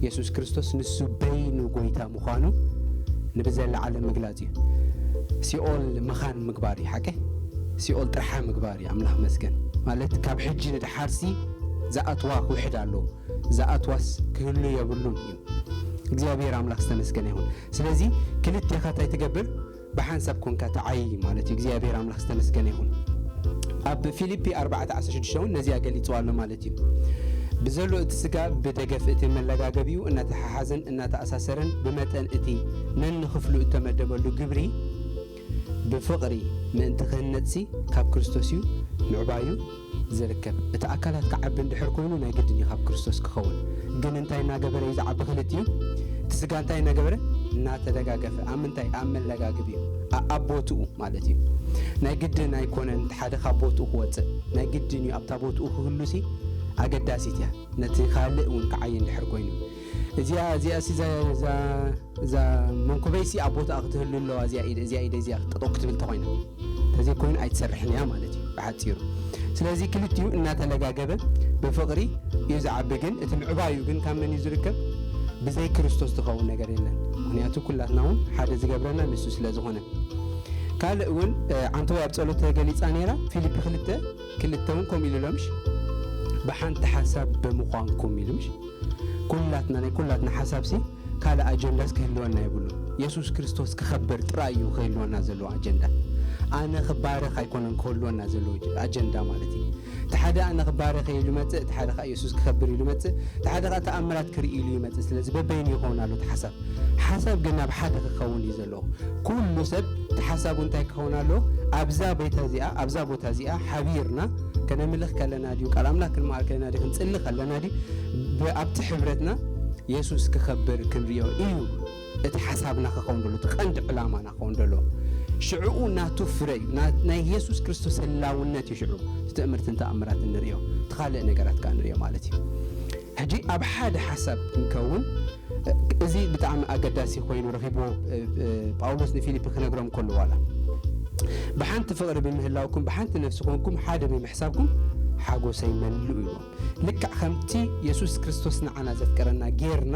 የሱስ ክርስቶስ ንሱ በይኑ ጎይታ ምዃኑ ንብዘላ ዓለም ምግላጽ እዩ። ሲኦል መኻን ምግባር እዩ ሓቀ? ሲኦል ጥርሓ ምግባር እዩ። ኣምላኽ መስገን ማለት ካብ ሕጂ ንድሓርሲ ዝኣትዋ ክውሕድ ኣለዎ። ዝኣትዋስ ክህሉ የብሉን እዩ። እግዚኣብሔር ኣምላኽ ዝተመስገነ ይኹን። ስለዚ ክልቴኻ እንታይ ትገብር? ብሓንሳብ ኮንካ ተዓይ ማለት እዩ። እግዚኣብሔር ኣምላኽ ዝተመስገነ ይኹን። ኣብ ፊልፒ ኣርባዕተ ዓሰርተ ሽዱሽተ እውን ነዚኣ ገሊፅዋ ኣሎ ማለት እዩ። ብዘሎ እቲ ስጋ ብደገፍ እቲ መለጋገቢኡ እናተሓሓዘን እናተኣሳሰረን ብመጠን እቲ ነንክፍሉ እተመደበሉ ግብሪ ብፍቕሪ ምእንቲ ክህነፅሲ ካብ ክርስቶስ እዩ ምዕባዩ ዝርከብ። እቲ ኣካላት ክዓቢ እንድሕር ኮይኑ ናይ ግድን እዩ ካብ ክርስቶስ ክኸውን። ግን እንታይ እናገበረ እዩ ዝዓቢ? ክልቲኡ። እቲ ስጋ እንታይ እናገበረ? እናተደጋገፈ። ኣብ ምንታይ? ኣብ መለጋግብ እዩ። ኣ- ኣብ ቦትኡ ማለት እዩ። ናይ ግድን ኣይኮነን እቲ ሓደ ካብ ቦትኡ ክወፅእ። ናይ ግድን እዩ ኣብታ ቦትኡ ክህሉሲ ኣገዳሲት እያ። ነቲ ካልእ እውን ክዓይ እንድሕር ኮይኑ። እዚኣ እዚኣ ሲ እዛ እዛ እዛ መንኩበይሲ ኣብ ቦታኣ ክትህሉ ኣለዋ። እዚኣ ኢደ እዚኣ ኢደ እዚኣ ጠጠው ክትብል ተኾይና ተዘይኮይኑ ኣይትሰርሕን እያ ማለት እዩ ብሓፂሩ። ስለዚ ክልቲኡ እናተለጋገበ ብፍቕሪ እዩ ዝዓቢ። ግን እቲ ምዕባዩ ግን ካብ መን እዩ ዝርከብ? ብዘይ ክርስቶስ ዝኸውን ነገር የለን። ምክንያቱ ኩላትና እውን ሓደ ዝገብረና ንሱ ስለ ዝኾነ። ካልእ እውን እ፣ ዓንተወይ ኣብ ጸሎት ተገሊጻ ነይራ። ፊልፒ ክልተ ክልተ እውን ከምኡ ኢሉ ሎምሽ ብሓንቲ ሓሳብ ብምዃንኩም ኢሉምሽ ኩላትና ናይ ኩላትና ሓሳብሲ ካልእ ኣጀንዳስ ክህልወና የብሉን። የሱስ ክርስቶስ ክኸብር ጥራይ እዩ ክህልወና ዘለዎ ኣጀንዳ። ኣነ ክባረኽ ኣይኮነን ክህልወና ዘለዎ ኣጀንዳ ማለት እዩ። እቲ ሓደ ኣነ ክባረኽ ኢሉ ይመጽእ፣ እቲ ሓደ ከዓ የሱስ ክኸብር ኢሉ ይመጽእ፣ እቲ ሓደ ከዓ ተኣምራት ክርኢ ኢሉ ይመጽእ። ስለዚ በበይኑ ይኸውን ኣሎ እቲ ሓሳብ። ሓሳብ ግን ናብ ሓደ ክኸውን እዩ ዘለዎ። ኩሉ ሰብ እቲ ሓሳቡ እንታይ ክኸውን ኣለዎ? ኣብዛ ቤታ እዚኣ፣ ኣብዛ ቦታ እዚኣ ሓቢርና ከነምልኽ ከለና ድዩ፣ ቃል ኣምላኽ ክንመሃር ከለና ድዩ፣ ክንጽሊ ከለና ድዩ፣ ብ-፣ ኣብቲ ሕብረትና የሱስ ክኸብር ክንሪኦ እዩ እቲ ሓሳብና ክኸውን ዘሎ፣ እቲ ቀንዲ ዕላማና ክኸውን ዘሎ። ሽዕኡ ናቱ ፍረ እዩ። ና-፣ ናይ የሱስ ክርስቶስ ህላውነት እዩ ሽዑ እቲ ትእምርትን ተኣምራት እንሪኦ፣ እቲ ካልእ ነገራት ከኣ ንሪኦ ማለት እዩ። ሕጂ ኣብ ሓደ ሓሳብ ክንከውን፣ እዚ ብጣዕሚ ኣገዳሲ ኮይኑ ረኺብዎ፣ እ፣ እ፣ ጳውሎስ ንፊልፒ ክነግሮም ከሎ ዋላ ብሓንቲ ፍቕሪ ብምህላውኩም ብሓንቲ ነፍሲ ኮንኩም ሓደ ብምሕሳብኩም ሓጎሰይ መልኡ ኢልዎም። ልክዕ ከምቲ የሱስ ክርስቶስ ንዓና ዘፍቀረና ጌርና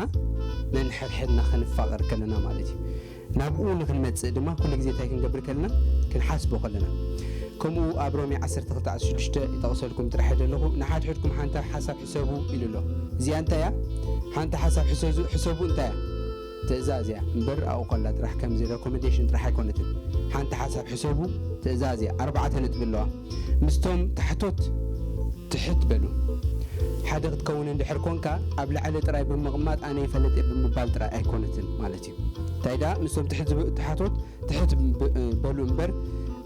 ነንሕድሕድና ክንፋቐር ከለና ማለት እዩ። ናብኡ ንክንመጽእ ድማ ኩሉ ግዜ እንታይ ክንገብር ከለና ክንሓስቦ ከለና። ከምኡ ኣብ ሮሜ ዓሰርተ ክልተ ዓሰርተ ሽዱሽተ ይጠቕሰልኩም ጥራሕ ዘለኹ፣ ንሓድሕድኩም ሓንቲ ሓሳብ ሕሰቡ ኢሉ ኣሎ። እዚኣ እንታይ እያ? ሓንቲ ሓሳብ ሕሰዙ-፣ ሕሰቡ እንታይ እያ? ትእዛዝ እያ እምበር ኣብኡ ከላ ጥራሕ ከምዚ ረኮመንዴሽን ጥራሕ ኣይኮነትን። ሓንቲ ሓሳብ ሕሰቡ ትእዛዝ እያ። ኣርባዕተ ነጥቢ ኣለዋ። ምስቶም ታሕቶት ትሕት በሉ። ሓደ ክትከውን እንድሕር ኮንካ ኣብ ላዕሊ ጥራይ ብምቕማጥ ኣነ ይፈልጥ እየ ብምባል ጥራይ ኣይኮነትን ማለት እዩ። እንታይ ደኣ ምስቶም ትሕት ዝብ-፣ ታሕቶት ትሕት ብ-፣ በሉ እምበር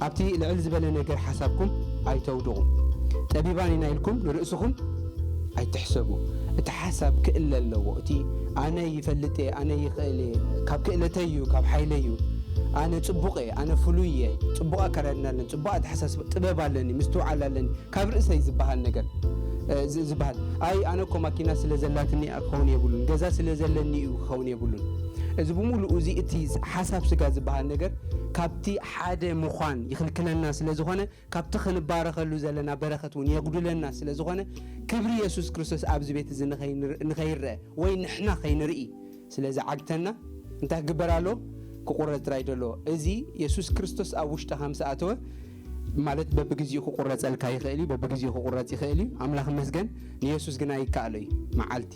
ኣብቲ ልዕል ዝበለ ነገር ሓሳብኩም ኣይተውድቑ። ጠቢባን ኢና ኢልኩም ንርእስኹም ኣይትሕሰቡ። እቲ ሓሳብ ክእለ ኣለዎ። እቲ ኣነ ይፈልጥ እየ፣ ኣነ ይኽእል እየ፣ ካብ ክእለተይ እዩ፣ ካብ ሓይለይ እዩ፣ ኣነ ጽቡቕ እየ፣ ኣነ ፍሉይ እየ፣ ጽቡቕ ኣከዳድና ኣለኒ፣ ጽቡቕ ኣተሓሳስባ፣ ጥበብ ኣለኒ፣ ምስትውዓል ኣለኒ፣ ካብ ርእሰይ ዝበሃል ነገር፣ እ፣ ዝ-፣ ዝበሃል፣ ኣይ፣ ኣነ እኮ ማኪና ስለ ዘላትኒ ክኸውን የብሉን፣ ገዛ ስለ ዘለኒ እዩ ክኸውን የብሉን። እዚ ብምሉኡ እዚ እቲ ሓሳብ ስጋ ዝበሃል ነገር ካብቲ ሓደ ምዃን ይኽልክለና ስለ ዝኾነ፣ ካብቲ ክንባረኸሉ ዘለና በረኸት እውን የጉድለና ስለ ዝኾነ፣ ክብሪ የሱስ ክርስቶስ ኣብዚ ቤት እዚ ንኸይንር-፣ ንኸይረአ ወይ ንሕና ከይንርኢ ስለ ዝዓግተና እንታይ ክግበር ኣለዎ? ክቑረጽ ጥራይ ደሎ። እዚ የሱስ ክርስቶስ ኣብ ውሽጥኻ ምስ ኣተወ፣ ማለት በብግዜኡ ክቑረጸልካ ይኽእል እዩ፣ በብግዜኡ ክቑረጽ ይኽእል እዩ። ኣምላኽ ይመስገን፣ ንየሱስ ግና ይከኣሎ እዩ። መዓልቲ፣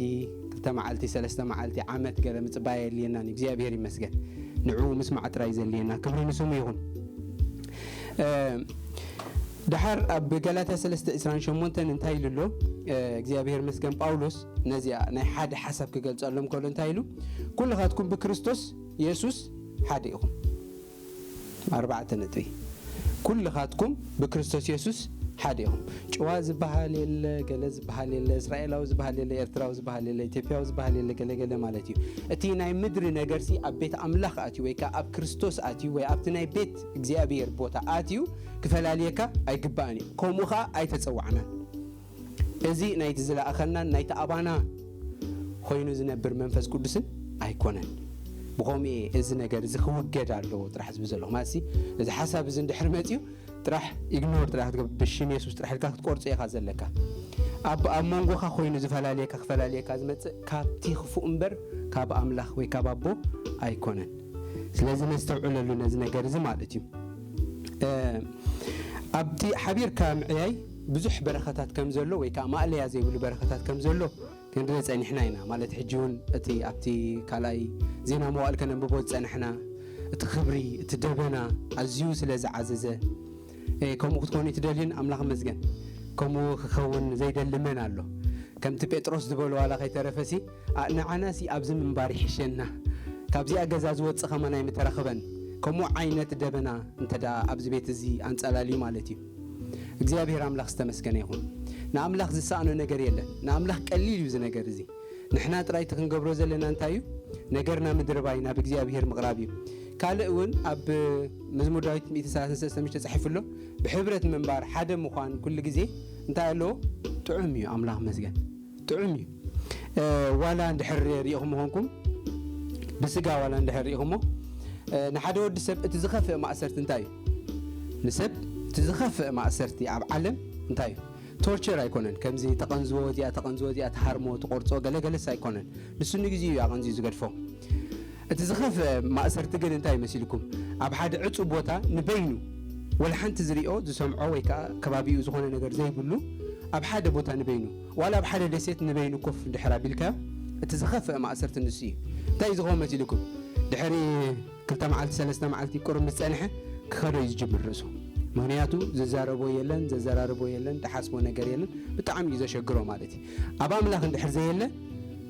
ክልተ መዓልቲ፣ ሰለስተ መዓልቲ፣ ዓመት ገለ ምጽባይ ኣየድልየናን እዩ። እግዚኣብሔር ይመስገን። ንዕኡ ምስማዕ ጥራይ ዘድልየና። ክብሪ ንስሙ ይኹን። እ፣ ደሓር ኣብ ገላትያ ሰለስተ ዕስራን ሸሞንተን እንታይ ኢሉ ኣሎ? እ፣ እግዚኣብሔር ይመስገን፣ ጳውሎስ ነዚኣ ናይ ሓደ ሓሳብ ክገልጸሎም ከሎ እንታይ ኢሉ? "ኩልኻትኩም ብክርስቶስ የሱስ ሓደ ኢኹም።" ኣርባዕተ ነጥቢ። "ኩልኻትኩም ብክርስቶስ የሱስ ሓደ ኢኹም።" ጭዋ ዝበሃል የለ፣ ገለ ዝበሃል የለ፣ እስራኤላዊ ዝበሃል የለ፣ ኤርትራዊ ዝበሃል የለ፣ ኢትዮጵያዊ ዝበሃል የለ፣ ገለ ገለ ማለት እዩ። እቲ ናይ ምድሪ ነገርሲ ኣብ ቤት ኣምላኽ ኣትዩ ወይ ከኣ ኣብ ክርስቶስ ኣትዩ ወይ ኣብቲ ናይ ቤት እግዚኣብሔር ቦታ ኣትዩ ክፈላልየካ ኣይግባእን እዩ። ከምኡ ኸኣ ኣይተጸዋዕናን። እዚ ናይቲ ዝለኣኸናን ናይቲ ኣባና ኮይኑ ዝነብር መንፈስ ቅዱስን ኣይኮነን። ብኸምኡ እየ እዚ ነገር እዚ ክውገድ ኣለዎ ጥራሕ ዝብል ዘለኹ። ማለትሲ፣ እዚ ሓሳብ እዚ እንድሕር መጺኡ ጥራሕ ኢግኖር ጥራሕ ክትገብር፣ ብሽም የሱስ ጥራሕ ኢልካ ክትቆርጾ ኢኻ ዘለካ። ኣብ፣ ኣብ መንጎኻ ኮይኑ ዝፈላልየካ፣ ክፈላልየካ ዝመጽእ ካብቲ ክፉእ እምበር ካብ ኣምላኽ ወይ ካብ ኣቦ ኣይኮነን። ስለዚ ነስተውዕለሉ ነዚ ነገር እዚ ማለት እዩ። እ፣ ኣብቲ ሓቢርካ ምዕያይ ብዙሕ በረኸታት ከም ዘሎ ወይ ከዓ ማእለያ ዘይብሉ በረኸታት ከም ዘሎ ክንርኢ ጸኒሕና ኢና። ማለት ሕጂ እውን እቲ ኣብቲ ካልኣይ ዜና መዋእል ከነንብቦ ዝጸናሕና፣ እቲ ክብሪ፣ እቲ ደበና ኣዝዩ ስለ ዝዓዘዘ፣ እ፣ ከምኡ ክትኮኑ ትደልዩን ኣምላኽ መስገን። ከምኡ ክኸውን ዘይደሊ መን ኣሎ? ከምቲ ጴጥሮስ ዝበሎ ዋላ ከይተረፈሲ፣ ኣ-፣ ንዓናሲ ኣብዚ ምንባር ይሕሸና፣ ካብዚኣ ገዛ ዝወጽእ ኸማን ኣይምተረኽበን። ከምኡ ዓይነት ደበና እንተ ደኣ ኣብዚ ቤት እዚ ኣንጸላልዩ ማለት እዩ። እግዚኣብሔር ኣምላኽ ዝተመስገነ ይኹን። ንኣምላኽ ዝሰኣኖ ነገር የለን። ንኣምላኽ ቀሊል እዩ እዚ ነገር እዚ። ንሕና ጥራይ እቲ ክንገብሮ ዘለና እንታይ እዩ? ነገርና ምድርባይ ናብ እግዚኣብሔር ምቕራብ እዩ። ካልእ እውን ኣብ መዝሙር ዳዊት ሚእቲ ሰላሳን ሰለስተን ተጻሒፉ ኣሎ። ብሕብረት ምንባር፣ ሓደ ምዃን ኩሉ ግዜ እንታይ ኣለዎ? ጥዑም እዩ። ኣምላኽ መስገን። ጥዑም እዩ። እ፣ ዋላ እንድሕር ሪኢኹም ኾንኩም፣ ብስጋ ዋላ እንድሕር ሪኢኹሞ፣ እ፣ ንሓደ ወዲ ሰብ እቲ ዝኸፍእ ማእሰርቲ እንታይ እዩ? ንሰብ እቲ ዝኸፍእ ማእሰርቲ ኣብ ዓለም እንታይ እዩ? ቶርቸር ኣይኮነን። ከምዚ ተቐንዝቦ እዚኣ፣ ተቐንዝቦ እዚኣ፣ ተሃርሞ፣ ትቆርጾ፣ ገለገለስ ኣይኮነን። ንሱ ንግዜኡ እዩ ኣቐንዝዩ ዝገድፎ። እቲ ዝኸፍአ ማእሰርቲ ግን እንታይ መሲልኩም? ኣብ ሓደ ዕጹው ቦታ ንበይኑ፣ ወላ ሓንቲ ዝሪኦ፣ ዝሰምዖ ወይ ከኣ ከባቢኡ ዝኾነ ነገር ዘይብሉ፣ ኣብ ሓደ ቦታ ንበይኑ፣ ዋላ ኣብ ሓደ ደሴት ንበይኑ ኮፍ እንድሕር ኣቢልካዮ፣ እቲ ዝኸፍአ ማእሰርቲ ንሱ እዩ። እንታይ እዩ ዝኸውን መሲልኩም? ድሕሪ ክልተ መዓልቲ፣ ሰለስተ መዓልቲ ቁሩብ ምስ ጸንሐ፣ ክኸዶ እዩ ዝጅምር ርእሱ። ምክንያቱ ዝዛረቦ የለን፣ ዘዘራርቦ የለን፣ ዝሓስቦ ነገር የለን። ብጣዕሚ እዩ ዘሸግሮ ማለት እዩ። ኣብ ኣምላኽ እንድሕር ዘየለ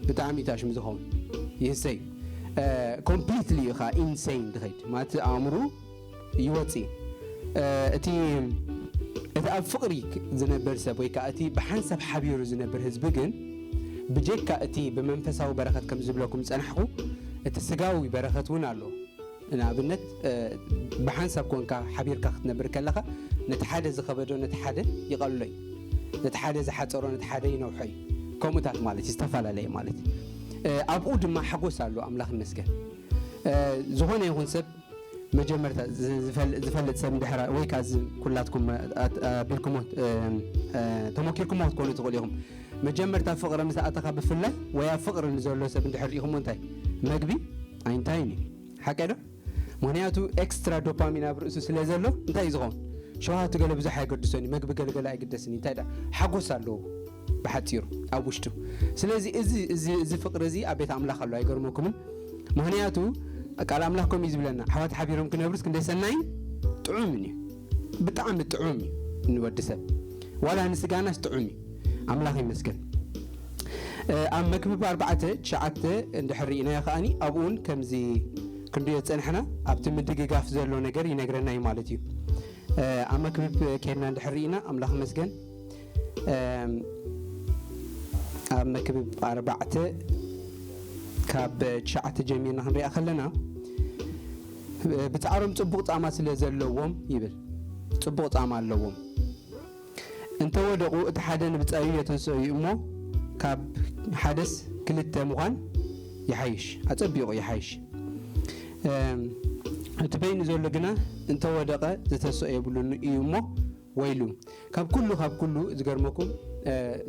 ብጣዕሚ እዩ ታሽሙ ዝኸውን። ይህሰይ ኮምፕሊትሊ እዩ ከዓ ኢንሰይን ድኸይድ ማለት ኣእምሩ ይወፅእ። እቲ እቲ ኣብ ፍቕሪ ዝነብር ሰብ ወይ ከዓ እቲ ብሓንሳብ ሓቢሩ ዝነብር ህዝቢ ግን ብጀካ እቲ ብመንፈሳዊ በረኸት ከም ዝብለኩም ዝፀናሕኩ እቲ ስጋዊ በረኸት እውን ኣሎ። ንኣብነት ብሓንሳብ ኮንካ ሓቢርካ ክትነብር ከለኻ ነቲ ሓደ ዝኸበዶ ነቲ ሓደ ይቐልሎ እዩ። ነቲ ሓደ ዝሓፀሮ ነቲ ሓደ ይነውሖ እዩ። ከምኡታት ማለት እዩ ዝተፈላለየ ማለት እዩ። ኣብኡ ድማ ሓጎስ ኣሎ። ኣምላኽ ይመስገን። ዝኾነ ይኹን ሰብ መጀመርታ ዝፈልጥ ሰብ እንድሕራ ወይ ከዓ እዚ ኩላትኩም ኣቢልኩሞ ተሞኪርኩሞ ክትኮኑ ትኽእሉ ኢኹም። መጀመርታ ፍቕሪ ምስ ኣተኻ ብፍላይ ወይ ኣብ ፍቕሪ ንዘሎ ሰብ እንድሕር ርኢኹሞ እንታይ መግቢ ኣይንታይን እዩ። ሓቀ ዶ? ምክንያቱ ኤክስትራ ዶፓሚን ኣብ ርእሱ ስለ ዘሎ እንታይ እዩ ዝኸውን? ሸውሃቱ ገለ ብዙሕ ኣይገድሶን እዩ። መግቢ ገለገለ ኣይግደስን እዩ። እንታይ ደኣ ሓጎስ ኣለዎ ብሓፂሩ ኣብ ውሽጡ። ስለዚ እዚ እዚ እዚ ፍቕሪ እዚ ኣብ ቤት ኣምላኽ ኣሎ ኣይገርመኩምን? ምክንያቱ ቃል ኣምላኽ ከምኡ እዩ ዝብለና፣ ኣሕዋት ሓቢሮም ክነብሩስ ክንደይ ሰናይን ጥዑምን እዩ። ብጣዕሚ ጥዑም እዩ ንወዲ ሰብ፣ ዋላ ንስጋናስ ጥዑም እዩ። ኣምላኽ ይመስገን። ኣብ መክብብ ኣርባዕተ ትሽዓተ እንድሕር ርኢናዮ ከኣኒ ኣብኡ እውን ከምዚ ክንሪኦ ዝፀናሕና ኣብቲ ምድግጋፍ ዘሎ ነገር ይነግረና እዩ ማለት እዩ። ኣብ መክብብ ከድና እንድሕር ርኢና ኣምላኽ ይመስገን። ኣብ መክብብ ኣርባዕተ ካብ ትሽዓተ ጀሚርና ክንሪኣ ከለና ብፃዕሮም ፅቡቕ ፃማ ስለ ዘለዎም ይብል። ፅቡቕ ፃማ ኣለዎም። እንተወደቑ እቲ ሓደ ንብፃዩ የተንስኦ እዩ እሞ ካብ ሓደስ ክልተ ምዃን ይሓይሽ፣ ኣፀቢቑ ይሓይሽ። እቲ በይኑ ዘሎ ግና እንተወደቐ ዝተንስኦ የብሉን እዩ እሞ ወይሉ። ካብ ኩሉ ካብ ኩሉ ዝገርመኩም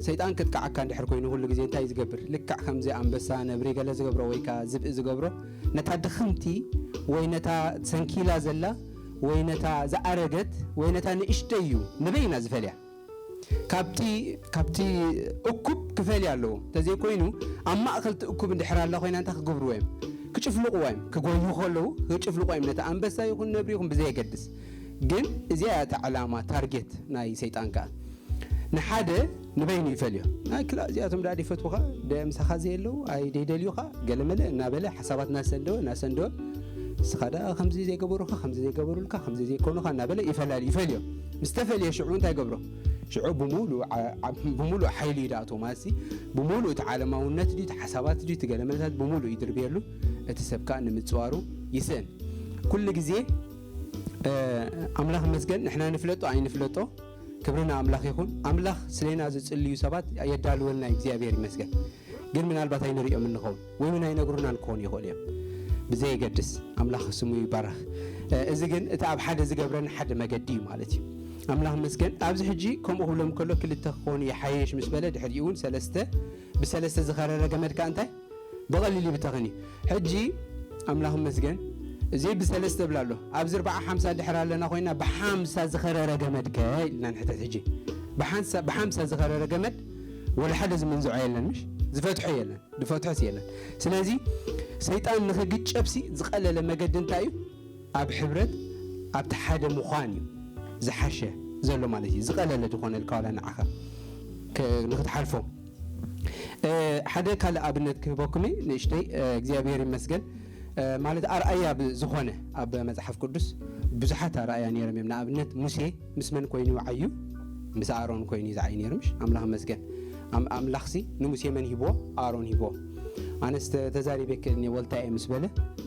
ሰይጣን ክጥቃዓካ እንድሕር ኮይኑ ኩሉ ግዜ እንታይ ዝገብር? ልክዕ ከምዚ ኣንበሳ ነብሪ ገለ ዝገብሮ ወይ ከዓ ዝብኢ ዝገብሮ ነታ ድኽምቲ ወይ ነታ ሰንኪላ ዘላ ወይ ነታ ዝኣረገት ወይ ነታ ንእሽተይ እዩ ንበይና ዝፈልያ። ካብቲ ካብቲ እኩብ ክፈልያ ኣለዎ። እንተዘይኮይኑ ኣብ ማእኸል እቲ እኩብ እንድሕር ኣላ ኮይና እንታይ ክገብርዎ እዮም? ክጭፍልቕዋ እዮም። ክጎዩ ከለዉ ክጭፍልቕዋ እዮም። ነቲ ኣንበሳ ይኹን ነብሪ ይኹን ብዘየገድስ። ግን እዚኣ እያ እታ ዕላማ ታርጌት ናይ ሰይጣን ከኣ። ንሓደ ንበይኑ ይፈልዮ። ናይ ክላ እዚኣቶም ዳ ይፈትውኻ፣ ደ ምሳኻ ዘየለዉ፣ ኣይ ደይደልዩኻ፣ ገለመለ እናበለ ሓሳባት እናሰንደወ እናሰንደወ ንስኻ ደኣ ከምዚ ዘይገበሩኻ፣ ከምዚ ዘይገበሩልካ፣ ከምዚ ዘይኮኑኻ እናበለ ይፈላል ይፈልዮ። ምስ ተፈልየ ሽዑ እንታይ ገብሮ? ሽዑ ብምሉእ ዓ- ዓ- ብምሉእ ሓይሊ እዩ ደኣቶ ማለት ሲ ብምሉእ እቲ ዓለማውነት ድዩ እቲ ሓሳባት ድዩ እቲ ገለመለታት ብምሉእ ይድርብየሉ። እቲ ሰብ ከኣ ንምፅዋሩ ይስእን። ኩሉ ግዜ ኣምላኽ ይመስገን ንሕና ንፍለጦ ኣይንፍለጦ ክብሪ ንኣምላኽ ይኹን። ኣምላኽ ስሌና ዝጽልዩ ሰባት የዳልወልና እዩ እግዚኣብሔር ይመስገን። ግን ምናልባት ኣይንርእዮም እንኸውን ወይ እውን ኣይነግሩናን ክኾኑ ይኽእሉ እዮም። ብዘየገድስ ኣምላኽ ስሙ ይባረኽ። እዚ ግን እቲ ኣብ ሓደ ዝገብረና ሓደ መገዲ እዩ ማለት እዩ። ኣምላኽ ይመስገን ኣብዚ ሕጂ ከምኡ ክብሎም ከሎ ክልተ ክኾኑ ይሓይሽ ምስ በለ ድሕሪኡ እውን ሰለስተ ብሰለስተ ዝኸረረ ገመድ ከኣ እንታይ ብቐሊል ይብተኽን እዩ። ሕጂ ኣምላኽ ይመስገን እዚ ብሰለስተ ብላ ኣሎ ኣብዚ ኣርብዓ ሓምሳ ድሕር ኣለና ኮይና ብሓምሳ ዝኸረረ ገመድ ከ ኢልና ንሕተት ሕጂ ብሓምሳ ዝኸረረ ገመድ ወላ ሓደ ዝምንዝዖ የለን ምሽ ዝፈትሖ የለን ዝፈትሖስ የለን። ስለዚ ሰይጣን ንኽግጨብሲ ዝቐለለ መገዲ እንታይ እዩ? ኣብ ሕብረት ኣብቲ ሓደ ምዃን እዩ ዝሓሸ ዘሎ ማለት እዩ። ዝቐለለ ዝኾነልካ ዋላ ንዓኻ ንኽትሓልፎ ሓደ ካልእ ኣብነት ክህበኩም ንእሽተይ እግዚኣብሔር ይመስገን ማለት ኣርኣያ ዝኾነ ኣብ መፅሓፍ ቅዱስ ብዙሓት ኣርኣያ ነይሮም እዮም። ንኣብነት ሙሴ ምስ መን ኮይኑ ይዓዩ? ምስ ኣሮን ኮይኑ ይዝዓይ ነይሩ ምሽ ኣምላኽ መስገን ኣምላኽሲ ንሙሴ መን ሂብዎ? ኣሮን ሂብዎ። ኣነስ ተዛሪበ ክእል ወልታ እየ ምስ በለ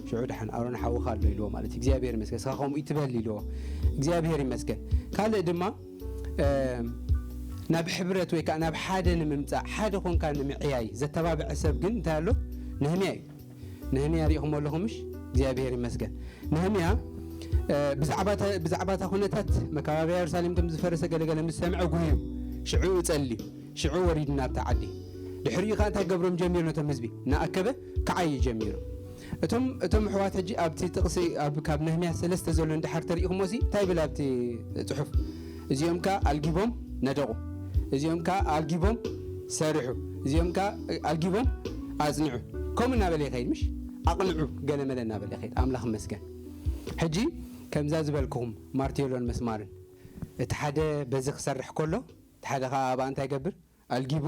ሽዑ ድሓን ኣሮን ሓውኻ ኣሎ ኢልዎ ማለት እግዚኣብሔር ይመስገን እስኻ ከምኡ ይትበል ኢልዎ። እግዚኣብሔር ይመስገን። ካልእ ድማ ናብ ሕብረት ወይ ከዓ ናብ ሓደ ንምምፃእ ሓደ ኮንካ ንምዕያይ ዘተባብዐ ሰብ ግን እንታይ ኣሎ? ነህምያ እዩ። ነህምያ ሪኢኹሞ ኣለኹምሽ? እግዚኣብሔር ይመስገን። ነህምያ ብዛዕባታ ኩነታት መካባብያ የሩሳሌም ከም ዝፈረሰ ገለገለ ምስ ሰምዐ ጉህዩ ሽዑ እጸሊ ሽዑ ወሪዱ ናብታ ዓዲ። ድሕሪኡ ከዓ እንታይ ገብሮም ጀሚሩ ነቶም ህዝቢ እናኣከበ ክዓይ ጀሚሩ። እቶም እቶም ኣሕዋት ሕጂ ኣብቲ ጥቕሲ ኣብ ካብ ነህምያ ሰለስተ ዘሎ እንድሓር ተሪኢኹሞ ሲ እንታይ ይብል ኣብቲ ፅሑፍ? እዚኦም ከ ኣልጊቦም ነደቑ፣ እዚኦም ከ ኣልጊቦም ሰርሑ፣ እዚኦም ከ ኣልጊቦም ኣፅንዑ። ከምኡ እናበለ ይኸይድ ምሽ ኣቕንዑ ገለመለ እናበለ ይኸይድ። ኣምላኽ መስገን። ሕጂ ከምዛ ዝበልኩኹም ማርቴሎን መስማርን፣ እቲ ሓደ በዚ ክሰርሕ ከሎ፣ እቲ ሓደ ኸዓ ኣብኣ እንታይ ይገብር? ኣልጊቡ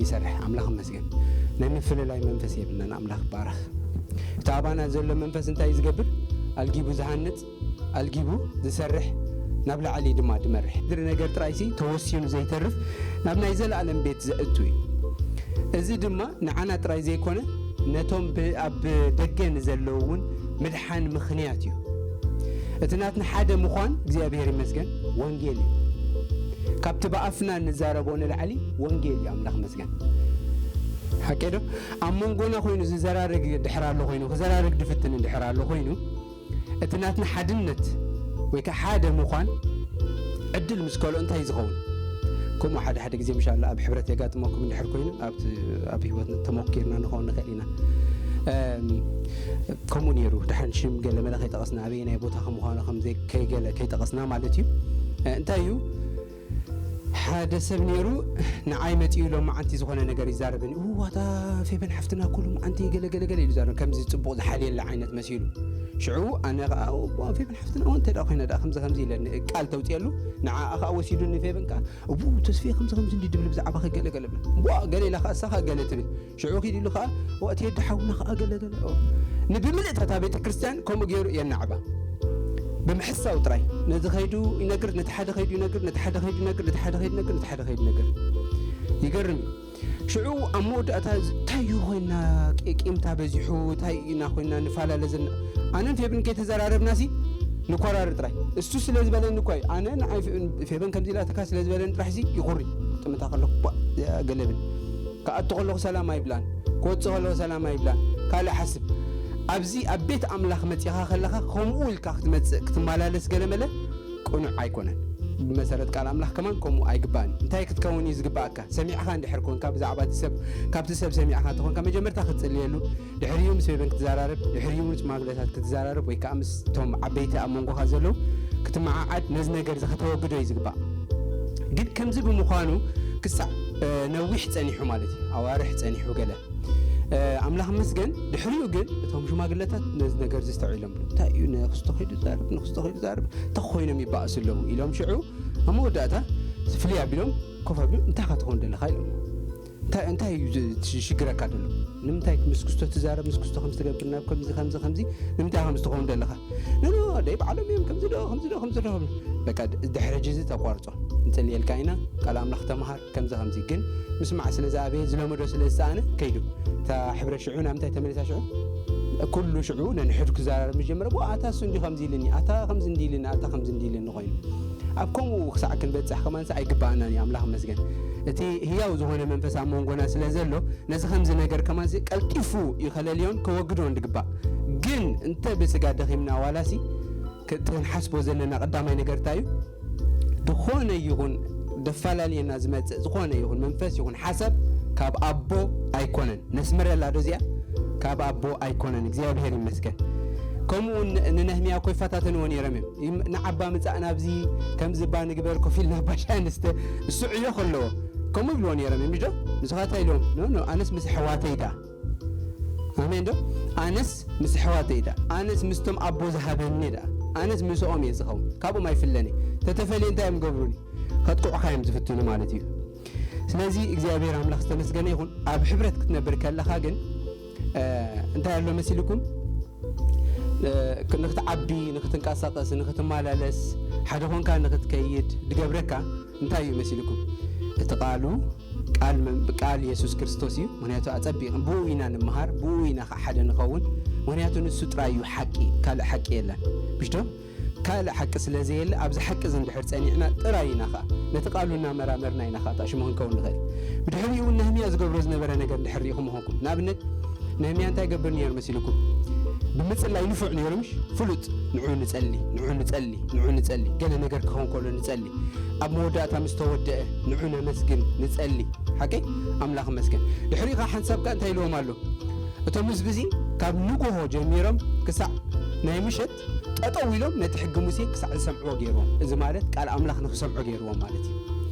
ይሰርሕ። ኣምላኽ ይመስገን። ናይ ምፍልላይ መንፈስ የብልናን። ኣምላኽ ይባረኽ። እቲ ኣባና ዘሎ መንፈስ እንታይ እዩ ዝገብር? ኣልጊቡ ዝሃንጽ፣ ኣልጊቡ ዝሰርሕ፣ ናብ ላዕሊ ድማ ዝመርሕ። ድሪ ነገር ጥራይሲ ተወሲኑ ዘይተርፍ፣ ናብ ናይ ዘለኣለም ቤት ዘእቱ እዩ። እዚ ድማ ንዓና ጥራይ ዘይኮነ፣ ነቶም ብ-፣ ኣብ ደገ ንዘለዉ እውን ምድሓን ምኽንያት እዩ። እቲ ናትና ሓደ ምዃን እግዚኣብሔር ይመስገን ወንጌል እዩ። ካብቲ ብኣፍና እንዛረቦ ንላዕሊ ወንጌል እዩ። ኣምላኽ ይመስገን። ሓቂ ዶ? ኣብ መንጎና ኮይኑ ዝዘራረግ ድሕር ኣሎ ኮይኑ፣ ክዘራረግ ድፍትን ድሕር ኣሎ ኮይኑ፣ እቲ ናትና ሓድነት ወይ ከዓ ሓደ ምዃን ዕድል ምስ ከልኦ እንታይ ዝኸውን? ከምኡ ሓደ ሓደ ግዜ ምሻላ ኣብ ሕብረት የጋጥመኩም እንድሕር ኮይኑ፣ ኣብቲ፣ ኣብ ህይወትና ተመኪርና ንኸውን ንኽእል ኢና። እም፣ ከምኡ ነይሩ። ደሓን ሽም ገለ መለ ከይጠቐስና፣ ኣበየናይ ቦታ ከም ምዃኑ ከም ዘይ-፣ ከይገለ ከይጠቐስና ማለት እዩ። እ፣ እንታይ እዩ? ሓደ ሰብ ነይሩ፣ ንዓይ መጺኡ ሎም መዓንቲ ዝኾነ ነገር ይዛረብን፣ "እው፣ ኣታ ፌበን ሓፍትና ኩሉ መዓንቲ ገለ ገለ ገለ" ኢሉ ዛረብ፣ ከምዚ ጽቡቕ ዝሓልየላ ዓይነት መሲሉ። ሽዑ ኣነ ኸኣ፣ "እው፣ ፌበን ሓፍትና እውን እንተ ደኣ ኮይና ደኣ ከምዚ ከምዚ" ኢለ ቃል ተውጽኤሉ፣ ንዓኣ ኸኣ ወሲዱኒ ፌበን ከኣ፣ "እው፣ ተስፍየ ከምዚ ከምዚ እንዲ ድብል ብዛዕባኺ ገለ ገለ" ብላ። ቧ፣ ገለ ኢላ ኸኣ እሳ ኸኣ ገለ ትብል። ሽዑ ኪድ ኢሉ ኸዓ፣ "ኦ፣ እቲ የዲ ሓውና ኸዓ ገለ ገለ፣ ኦ።" ንብምልእታ እታ ቤተ ክርስቲያን ከምኡ ገይሩ የናዕባ። ብምሕሳው ጥራይ። ነዚ ኸይዱ ይነግር፣ ነቲ ሓደ ኸይዱ ይነግር፣ ነቲ ሓደ ኸይዱ ይነግር፣ ነቲ ሓደ ኸይዱ ይነግር፣ ነቲ ሓደ ኸይዱ ይነግር። ይገርም እዩ። ሽዑ ኣብ መወዳእታ እዚ፣ "እንታይ እዩ ኮይና ቂ-፣ ቂምታ በዚሑ፣ እንታይ ኢና ኮይና ንፈላለ ዘለና?" ኣነን ፌብን ከይተዘራረብናሲ ንኮራር ጥራይ። እሱ ስለ ዝበለኒ እኮ እዩ። ኣነ ንዓይ ፌ-፣ ፌብን ከምዚ ኢላትካ ስለ ዝበለኒ ጥራሕሲ ይኹሪ። ጥምታ ከለኹ ቧ፣ ገለብን። ክኣቱ ከለኹ ሰላም ኣይብላን፣ ክወጽእ ከለኹ ሰላም ኣይብላን። ካልእ ሓስብ። ኣብዚ ኣብ ቤት ኣምላኽ መጺኻ ከለኻ ከምኡ ኢልካ ክትመጽእ ክትመላለስ ገለመለ ቅኑዕ ኣይኮነን። ብመሰረት ቃል ኣምላኽ ከማን ከምኡ ኣይግባእን። እንታይ ክትከውን እዩ ዝግባኣካ? ሰሚዕኻ እንድሕር ኮንካ ብዛዕባ እቲ ሰብ፣ ካብቲ ሰብ ሰሚዕኻ እንተኾንካ መጀመርታ ክትጽልየሉ፣ ድሕሪኡ ምስ ቤበን ክትዘራረብ፣ ድሕሪኡ ምስ ሽማግለታት ክትዘራረብ ወይ ከዓ ምስ እቶም ዓበይቲ ኣብ መንጎኻ ዘለዉ ክትመዓዓድ ነዚ ነገር እዚ ከተወግዶ እዩ ዝግባእ። ግን ከምዚ ብምዃኑ ክሳዕ፣ እ፣ ነዊሕ ጸኒሑ ማለት እዩ፣ ኣዋርሕ ጸኒሑ ገለ። እ፣ ኣምላኽ መስገን ድሕሪኡ ግን እቶም ሽማግለታት ነዚ ነገር እዚ ኣስተውዒሎም፣ "እንታይ እዩ ንክስቶ ከይዱ ዛረብ፣ ንክስቶ ከይዱ ዛረብ፣ እንታይ ኮይኖም ይበኣሱ ኣለዉ?" ኢሎም ሽዑ ኣብ መወዳእታ ፍልይ ኣቢሎም ኮፍ ኣቢሎም፣ "እንታይ ኢኻ ትኸውን ዘለኻ?" ኢሎም። "እንታይ፣ እንታይ እዩ ዝ-፣ ሽግረካ ዘሎ? ንምንታይ ምስ ክስቶ ትዛረብ፣ ምስ ክስቶ ከምዚ ትገብር፣ ናብ ከምዚ፣ ከምዚ፣ ከምዚ፣ ንምንታይ ኢኻ ከምዚ ትኸውን ዘለኻ?" "ኖ፣ ኖ፣ ደይ ባዕሎም እዮም ከምዚ ዶ፣ ከምዚ ዶ፣ ከምዚ ዶ." በቃ ድ-፣ ድሕሪ ሕጂ እዚ ተቋርጾ። ንጽልየልካ ኢና፣ ቃል ኣምላኽ ተምሃር፣ ከምዚ፣ ከምዚ። ግን ምስማዕ ስለ ዝኣበየ፣ ዝለመዶ ስለ ዝሰኣነ፣ ከይዱ። እታ ሕብረ ሽዑ ናብ ምንታይ ተመሊሳ ሽዑ? ኩሉ ሽዑ ነንሕዱ ክዘራረብ ምስ ጀመረ፣ "ዋ፣ ኣታ እሱ እንዲ ከምዚ ኢልኒ፣ ኣታ ከምዚ እንዲ ኢልኒ፣ ኣታ ከምዚ እንዲ ኢልኒ" ኮይኑ። ኣብ ከምኡ ክሳዕ ክንበጽሕ ከማንስ ኣይግባኣናን እዩ፣ ኣምላኽ ይመስገን። እቲ ህያው ዝኾነ መንፈስ ኣብ መንጎና ስለ ዘሎ፣ ነዚ ከምዚ ነገር ከማንስ ቀልጢፉ እዩ ከለልዮን ከወግዶን ዝግባእ። ግን እንተ ብስጋ ደኺምና ዋላሲ፣ ክ-፣ ክንሓስቦ ዘለና ቀዳማይ ነገር እንታይ እዩ? ዝኾነ ይኹን ደፋላልየና ዝመጽእ ዝኾነ ይኹን መንፈስ ይኹን ሓሳብ ካብ ኣቦ ኣይኮነን። ነስምረላ ዶ እዚኣ? ካብ ኣቦ ኣይኮነን። እግዚኣብሔር ይመስገን። ከምኡ ን-፣ ንነህምያ እኮ ይፈታተንዎ ነይሮም እዮም። ይም-፣ ንዓባ ምጻእ ናብዚ፣ ከምዚ ባ ንግበር፣ ኮፍ ኢልና ባ ሻሂ ንስተ፣ እሱ ዕዮ ከለዎ ከምኡ ይብልዎ ነይሮም እዮም። ምሽ ዶ? ንስኻ እንታይ ኢልዎም? "ኖ፣ ኖ፣ ኣነስ ምስ ኣሕዋተይ ደኣ፣ ኣሜን ዶ? ኣነስ ምስ ኣሕዋተይ ደኣ፣ ኣነስ ምስቶም ኣቦ ዝሃበኒ ደኣ፣ ኣነስ ምስኦም እየ ዝኸውን፣ ካብኦም ኣይፍለኒ። ተተፈልየ እንታይ እዮም ገብሩኒ?" ከጥቅዑኻ እዮም ዝፍትኑ ማለት እዩ። ስለዚ እግዚኣብሔር ኣምላኽ ዝተመስገነ ይኹን። ኣብ ሕብረት ክትነብር ከለኻ ግን፣ እ፣ እንታይ ኣሎ መሲልኩም? እ፣ ክ-፣ ንክትዓቢ፣ ንክትንቀሳቐስ፣ ንክትመላለስ፣ ሓደ ኾንካ ንክትከይድ ድገብረካ እንታይ እዩ መሲልኩም? እቲ ቃሉ፣ ቃል መን-፣ ቃል የሱስ ክርስቶስ እዩ። ምኽንያቱ ኣጸቢቕን ብኡ ኢና ንመሃር፣ ብኡ ኢና ኸዓ ሓደ ንኸውን። ምኽንያቱ ንሱ ጥራይ እዩ ሓቂ፣ ካልእ ሓቂ የለን። ምሽ ዶ? ካልእ ሓቂ ስለ ዘየለ፣ ኣብዚ ሓቂ እዚ እንድሕር ጸኒዕና ጥራይ ኢና ኸዓ፣ ነቲ ቃሉ እናመራመርና ኢና ኸዓ እታ ሽሙ ክንከውን ንኽእል። ብድሕሪኡ እውን ነህምያ ዝገብሮ ዝነበረ ነገር እንድሕር ርኢኹም ምኾንኩም። ንኣብነት፣ ነህምያ እንታይ ይገብር ነይሩ መሲልኩም? ብምጽላይ ንፉዕ ነይሩ፣ ምሽ? ፍሉጥ፣ ንዑ ንጸሊ፣ ንዑ ንጸሊ፣ ንዑ ንጸሊ። ገለ ነገር ክኸውን ከሎ ንጸሊ። ኣብ መወዳእታ ምስ ተወደአ፣ ንዑ ነመስግን፣ ንጸሊ። ሓቀይ? ኣምላኽ ይመስገን። ድሕሪኡ ኸዓ ሓንሳብ ከኣ እንታይ ኢልዎም ኣሎ? እቶም ህዝቢ እዚ ካብ ንግሆ ጀሚሮም ክሳዕ ናይ ምሸት ጠጠው ኢሎም ነቲ ሕጊ ሙሴ ክሳዕ ዝሰምዕዎ ገይርዎም። እዚ ማለት ቃል ኣምላኽ ንክሰምዑ ገይርዎም ማለት እዩ።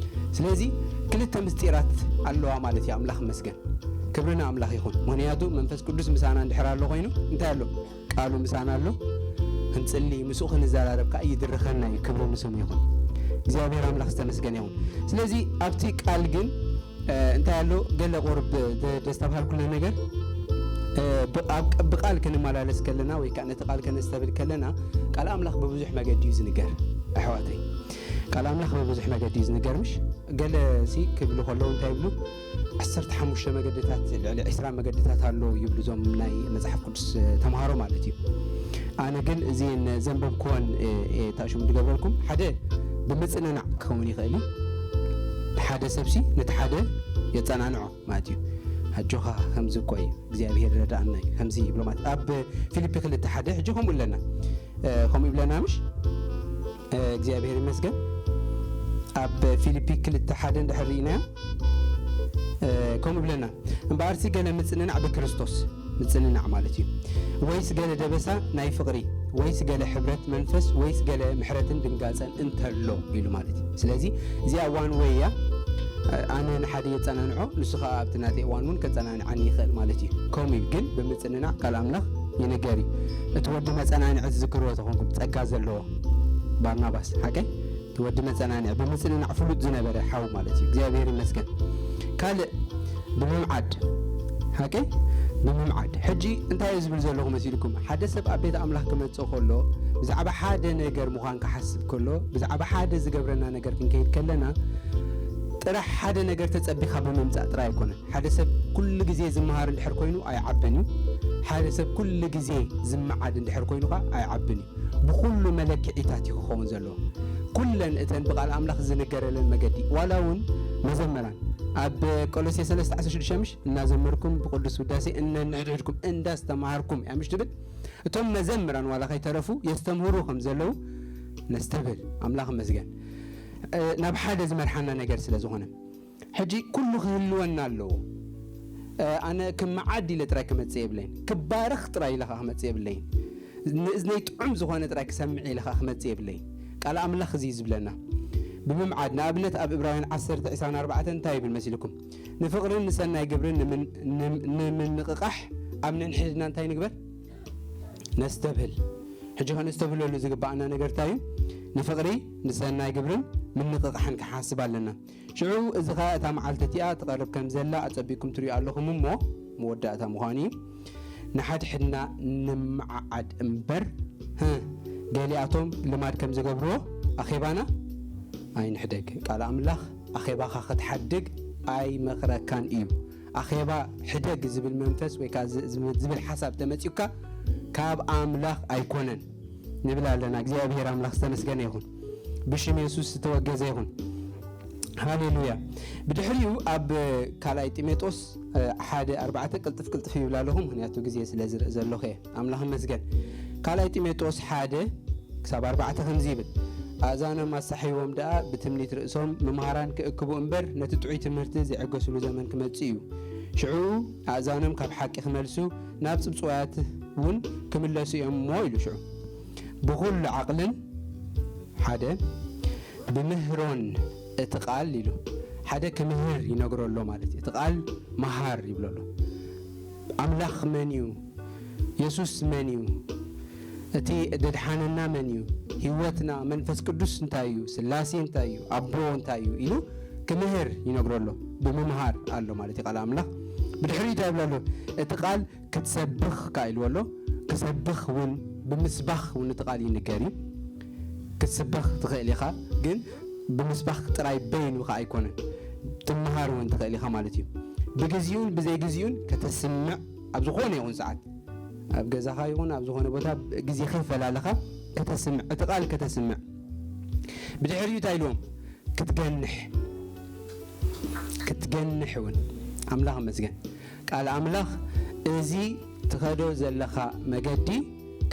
ስለዚ ክልተ ምስጢራት ኣለዋ ማለት እዩ። ኣምላኽ ይመስገን። ክብሪ ንኣምላኽ ይኹን። ምኽንያቱ መንፈስ ቅዱስ ምሳና እንድሕር ኣሎ ኮይኑ እንታይ ኣሎ? ቃሉ ምሳና ኣሎ። ክንጽሊ፣ ምስኡ ክንዘራረብ ከዓ ይድርኸና እዩ። ክብሪ ንስሙ ይኹን። እግዚኣብሔር ኣምላኽ ዝተመስገነ ይኹን። ስለዚ ኣብቲ ቃል ግን፣ እ፣ እንታይ ኣሎ? ገለ ቁርብ ደ-፣ ደስተብሃልኩልና ነገር፣ እ፣ ብ-፣ ኣብ ቅ-፣ ብቃል ክንመላለስ ከለና ወይ ከዓ ነቲ ቃል ከነስተብል ከለና፣ ቃል ኣምላኽ ብብዙሕ መገዲ እዩ ዝንገር፣ ኣሕዋተይ። ቃል ኣምላኽ ብብዙሕ መገዲ እዩ ዝንገር። ምሽ ገለ ሲ ክብሉ ከለዉ እንታይ ይብሉ? ዓሰርተ ሓሙሽተ መገድታት፣ ልዕሊ ዕስራ መገድታት ኣሎ ይብሉ እዞም ናይ መጽሓፍ ቅዱስ፣ እ፣ ተምሃሮ ማለት እዩ። ኣነ ግን እዚን ዘንበብክወን፣ እ፣ እ፣ ታሽሙ ዝገብረልኩም፣ ሓደ ብምጽንናዕ ክኸውን ይኽእል እዩ። ሓደ ሰብሲ ነቲ ሓደ የጸናንዖ ማለት እዩ። ኣጆኻ፣ ከምዚ እኮ እዩ፣ እግዚኣብሔር ረዳእና እዩ፣ ከምዚ ይብሎ ማለት። ኣብ ፊልፒ ክልተ ሓደ ሕጂ ከምኡ ኣለና። እ፣ ከምኡ ይብለና ምሽ? እ፣ እግዚኣብሔር ይመስገን። ኣብ ፊልፒ ክልተ ሓደ እንድሕር ርኢናዮ፣ እ፣ ከምኡ ይብለና፣ "እምበኣርሲ ገለ ምጽንናዕ ብክርስቶስ"፣ ምጽንናዕ ማለት እዩ፣ "ወይስ ገለ ደበሳ ናይ ፍቕሪ፣ ወይስ ገለ ሕብረት መንፈስ፣ ወይስ ገለ ምሕረትን ድንጋጸን እንተሎ" ኢሉ ማለት እዩ። ስለዚ እዚኣ ዋን ወይ እያ። እ፣ ኣነ ንሓደ የጸናንዖ፣ ንሱ ኸኣ ኣብቲ ናተይ እዋን እውን ከጸናንዓኒ ይኽእል ማለት እዩ። ከምኡ እዩ ግን ብምጽንናዕ ቃል ኣምላኽ ይንገር እዩ። እቲ ወዲ መጸናንዒ ትዝክርዎ ተኾንኩም፣ ጸጋ ዘለዎ ባርናባስ፣ ሓቀይ? እቲ ወዲ መጸናንዒ፣ ብምጽንናዕ ፍሉጥ ዝነበረ ሓው ማለት እዩ። እግዚኣብሔር ይመስገን። ካልእ ብምምዓድ፣ ሓቀይ? ብምምዓድ። ሕጂ እንታይ እዩ ዝብል ዘለኹ መሲልኩም? ሓደ ሰብ ኣብ ቤት ኣምላኽ ክመጽእ ከሎ፣ ብዛዕባ ሓደ ነገር ምዃን ክሓስብ ከሎ፣ ብዛዕባ ሓደ ዝገብረና ነገር ክንከይድ ከለና፣ ጥራሕ ሓደ ነገር ተጸቢኻ ብምምጻእ ጥራይ ኣይኮነን። ሓደ ሰብ ኩሉ ግዜ ዝመሃር እንድሕር ኮይኑ ኣይዓብን እዩ። ሓደ ሰብ ኩሉ ግዜ ዝመዓድ እንድሕር ኮይኑ ኸኣ ኣይዓብን እዩ። ብኹሉ መለክዒታት እዩ ክኸውን ዘለዎ። ኩለን እተን ብቃል ኣምላኽ ዝንገረለን መገዲ፣ ዋላ እውን መዘምራን ኣብ ቆሎሴ ሰለስተ ዓሰርተ ሽዱሽተ ምሽ እናዘመርኩም ብቅዱስ ውዳሴ እነንሕድሕድኩም እንዳስተማሃርኩም እያ ምሽ ትብል። እቶም መዘምራን ዋላ ከይተረፉ የስተምህሩ ከም ዘለዉ ነስተብህል። ኣምላኽ ይመስገን። እ፣ ናብ ሓደ ዝመርሓና ነገር ስለ ዝኾነ። ሕጂ ኩሉ ክህልወና ኣለዎ። እ፣ ኣነ ክመዓድ ኢለ ጥራይ ክመጽእ የብለይን። ክባረኽ ጥራይ ኢለ ኸዓ ክመጽእ የብለይን። ንእዝነይ ጥዑም ዝኾነ ጥራይ ክሰምዕ ኢለ ኸዓ ክመጽእ የብለይን። ቃል ኣምላኽ እዚ እዩ ዝብለና። ብምምዓድ፣ ንኣብነት ኣብ ዕብራውያን ዓሰርተ ዕስራን ኣርባዕተን እንታይ ይብል መሲልኩም? "ንፍቕርን ንሰናይ ግብርን ንምን-፣ ንም-፣ ንምንቕቓሕ ኣብ ነንሕድና እንታይ ንግበር?" ነስተብህል። ሕጂ ከነስተብህለሉ ዝግባኣና ነገር እንታይ እዩ? ንፍቕሪ፣ ንሰናይ ግብርን ምንቕቓሕን ክሓስብ ኣለና። ሽዑ እዚ ኸኣ እታ መዓልቲ እቲኣ ትቐርብ ከም ዘላ ኣጸቢቕኩም ትርእዩ ኣለኹም እሞ፣ መወዳእታ ምዃኑ እዩ። ንሓድሕድና ንምዓዓድ እምበር፣ ህ፣ ገሊኣቶም ልማድ ከም ዝገብርዎ ኣኼባና ኣይንሕደግ። ቃል ኣምላኽ ኣኼባኻ ክትሓድግ ኣይመኽረካን እዩ። ኣኼባ ሕደግ ዝብል መንፈስ ወይ ከኣ ዝ-፣ ዝብል፣ ዝብል ሓሳብ ተመጺኡካ ካብ ኣምላኽ ኣይኮነን ንብል ኣለና። እግዚኣብሔር ኣምላኽ ዝተመስገነ ይኹን። ብሽም የሱስ ዝተወገዘ ይኹን። ሃሌሉያ። ብድሕሪኡ ኣብ ካልኣይ ጢሞቴዎስ፣ እ፣ ሓደ ኣርባዕተ ቅልጥፍ ቅልጥፍ ይብል ኣለኹ፣ ምኽንያቱ ግዜ ስለ ዝርኢ ዘለኹ እየ። ኣምላኽ ይመስገን። ካልኣይ ጢሞቴዎስ ሓደ ክሳብ ኣርባዕተ ከምዚ ይብል፣ "ኣእዛኖም ኣሳሕይዎም ደኣ ብትምኒት ርእሶም መምሃራን ክእክቡ እምበር ነቲ ጥዑይ ትምህርቲ ዘይዕገስሉ ዘመን ክመጽእ እዩ። ሽዑ ኣእዛኖም ካብ ሓቂ ክመልሱ ናብ ጽብጽዋያት እውን ክምለሱ እዮም እሞ" ኢሉ። ሽዑ ብኹሉ ዓቕልን ሓደ ብምህሮን እቲ ቃል ኢሉ ሓደ ክምህር ይነግሮ ኣሎ ማለት እዩ። እቲ ቃል መሃር ይብሎ ኣሎ። ኣምላኽ መን እዩ? የሱስ መን እዩ? እቲ ደድሓነና መን እዩ? ህይወትና፣ መንፈስ ቅዱስ እንታይ እዩ? ስላሴ እንታይ እዩ? ኣቦ እንታይ እዩ? ኢሉ ክምህር ይነግሮ ኣሎ። ብምምሃር ኣሎ ማለት እዩ ቃል ኣምላኽ። ብድሕሪኡ እንታይ ይብሎ ኣሎ? እቲ ቃል ክትሰብኽ ከኣ ኢልዎ ኣሎ። ክሰብኽ እውን፣ ብምስባኽ እውን እቲ ቃል ይንገር እዩ። ክትስበኽ ትኽእል ኢኻ፣ ግን ብምስባኽ ጥራይ በይኑ ከኣ ኣይኮነን። ትምሃር እውን ትኽእል ኢኻ ማለት እዩ። ብግዜኡን ብዘይግዜኡን ከተስምዕ፣ ኣብ ዝኾነ ይኹን ሰዓት፣ ኣብ ገዛኻ ይኹን ኣብ ዝኾነ ቦታ ግዜ ከይፈላለኻ ከተስምዕ፣ እቲ ቃል ከተስምዕ። ብድሕሪኡ እንታይ ኢልዎም? ክትገንሕ፣ ክትገንሕ እውን። ኣምላኽ ይመስገን። ቃል ኣምላኽ፣ "እዚ ትኸዶ ዘለኻ መገዲ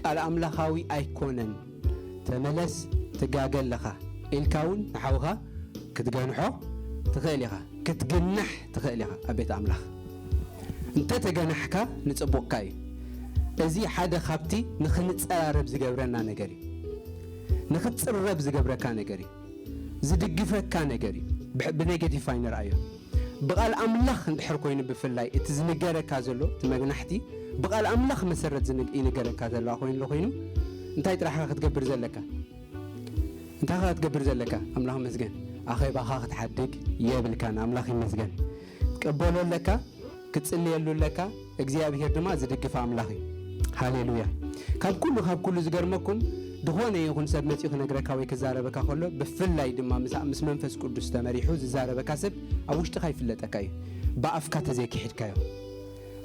ቃል ኣምላኻዊ ኣይኮነን፣ ተመለስ፣ ትጋገ ኣለኻ" ኢልካ እውን ንሓውኻ ክትገንሖ ትኽእል ኢኻ። ክትግናሕ ትኽእል ኢኻ ኣብ ቤት ኣምላኽ። እንተ ተገናሕካ ንጽቡቕካ እዩ። እዚ ሓደ ካብቲ ንኽንጸራረብ ዝገብረና ነገር እዩ። ንኽትጽረብ ዝገብረካ ነገር እዩ። ዝድግፈካ ነገር እዩ። ብ-፣ ብኔጌቲቭ ኣይንርኣዮ። ብቓል ኣምላኽ እንድሕር ኮይኑ ብፍላይ እቲ ዝንገረካ ዘሎ፣ እቲ መግናሕቲ ብቓል ኣምላኽ መሰረት ዝን-፣ ይንገረካ ዘለዋ ኮይኑ ኣሎ ኮይኑ፣ እንታይ ጥራሕ ክትገብር ዘለካ? እንታይ ክትገብር ዘለካ? ኣምላኽ ይመስገን። ኣኼባኻ ክትሓድግ የብልካን። ኣምላኽ ይመስገን። ክትቀበሎ ኣለካ፣ ክትጽልየሉ ኣለካ። እግዚኣብሔር ድማ ዝድግፍ ኣምላኽ እዩ። ሃሌሉያ። ካብ ኩሉ፣ ካብ ኩሉ ዝገርመኩም፣ ዝኾነ ይኹን ሰብ መጺኡ ክነግረካ ወይ ክዛረበካ ከሎ፣ ብፍላይ ድማ ምስ፣ ምስ መንፈስ ቅዱስ ተመሪሑ ዝዛረበካ ሰብ ኣብ ውሽጥኻ ይፍለጠካ እዩ። ብኣፍካ ተዘይክሒድካዮ፣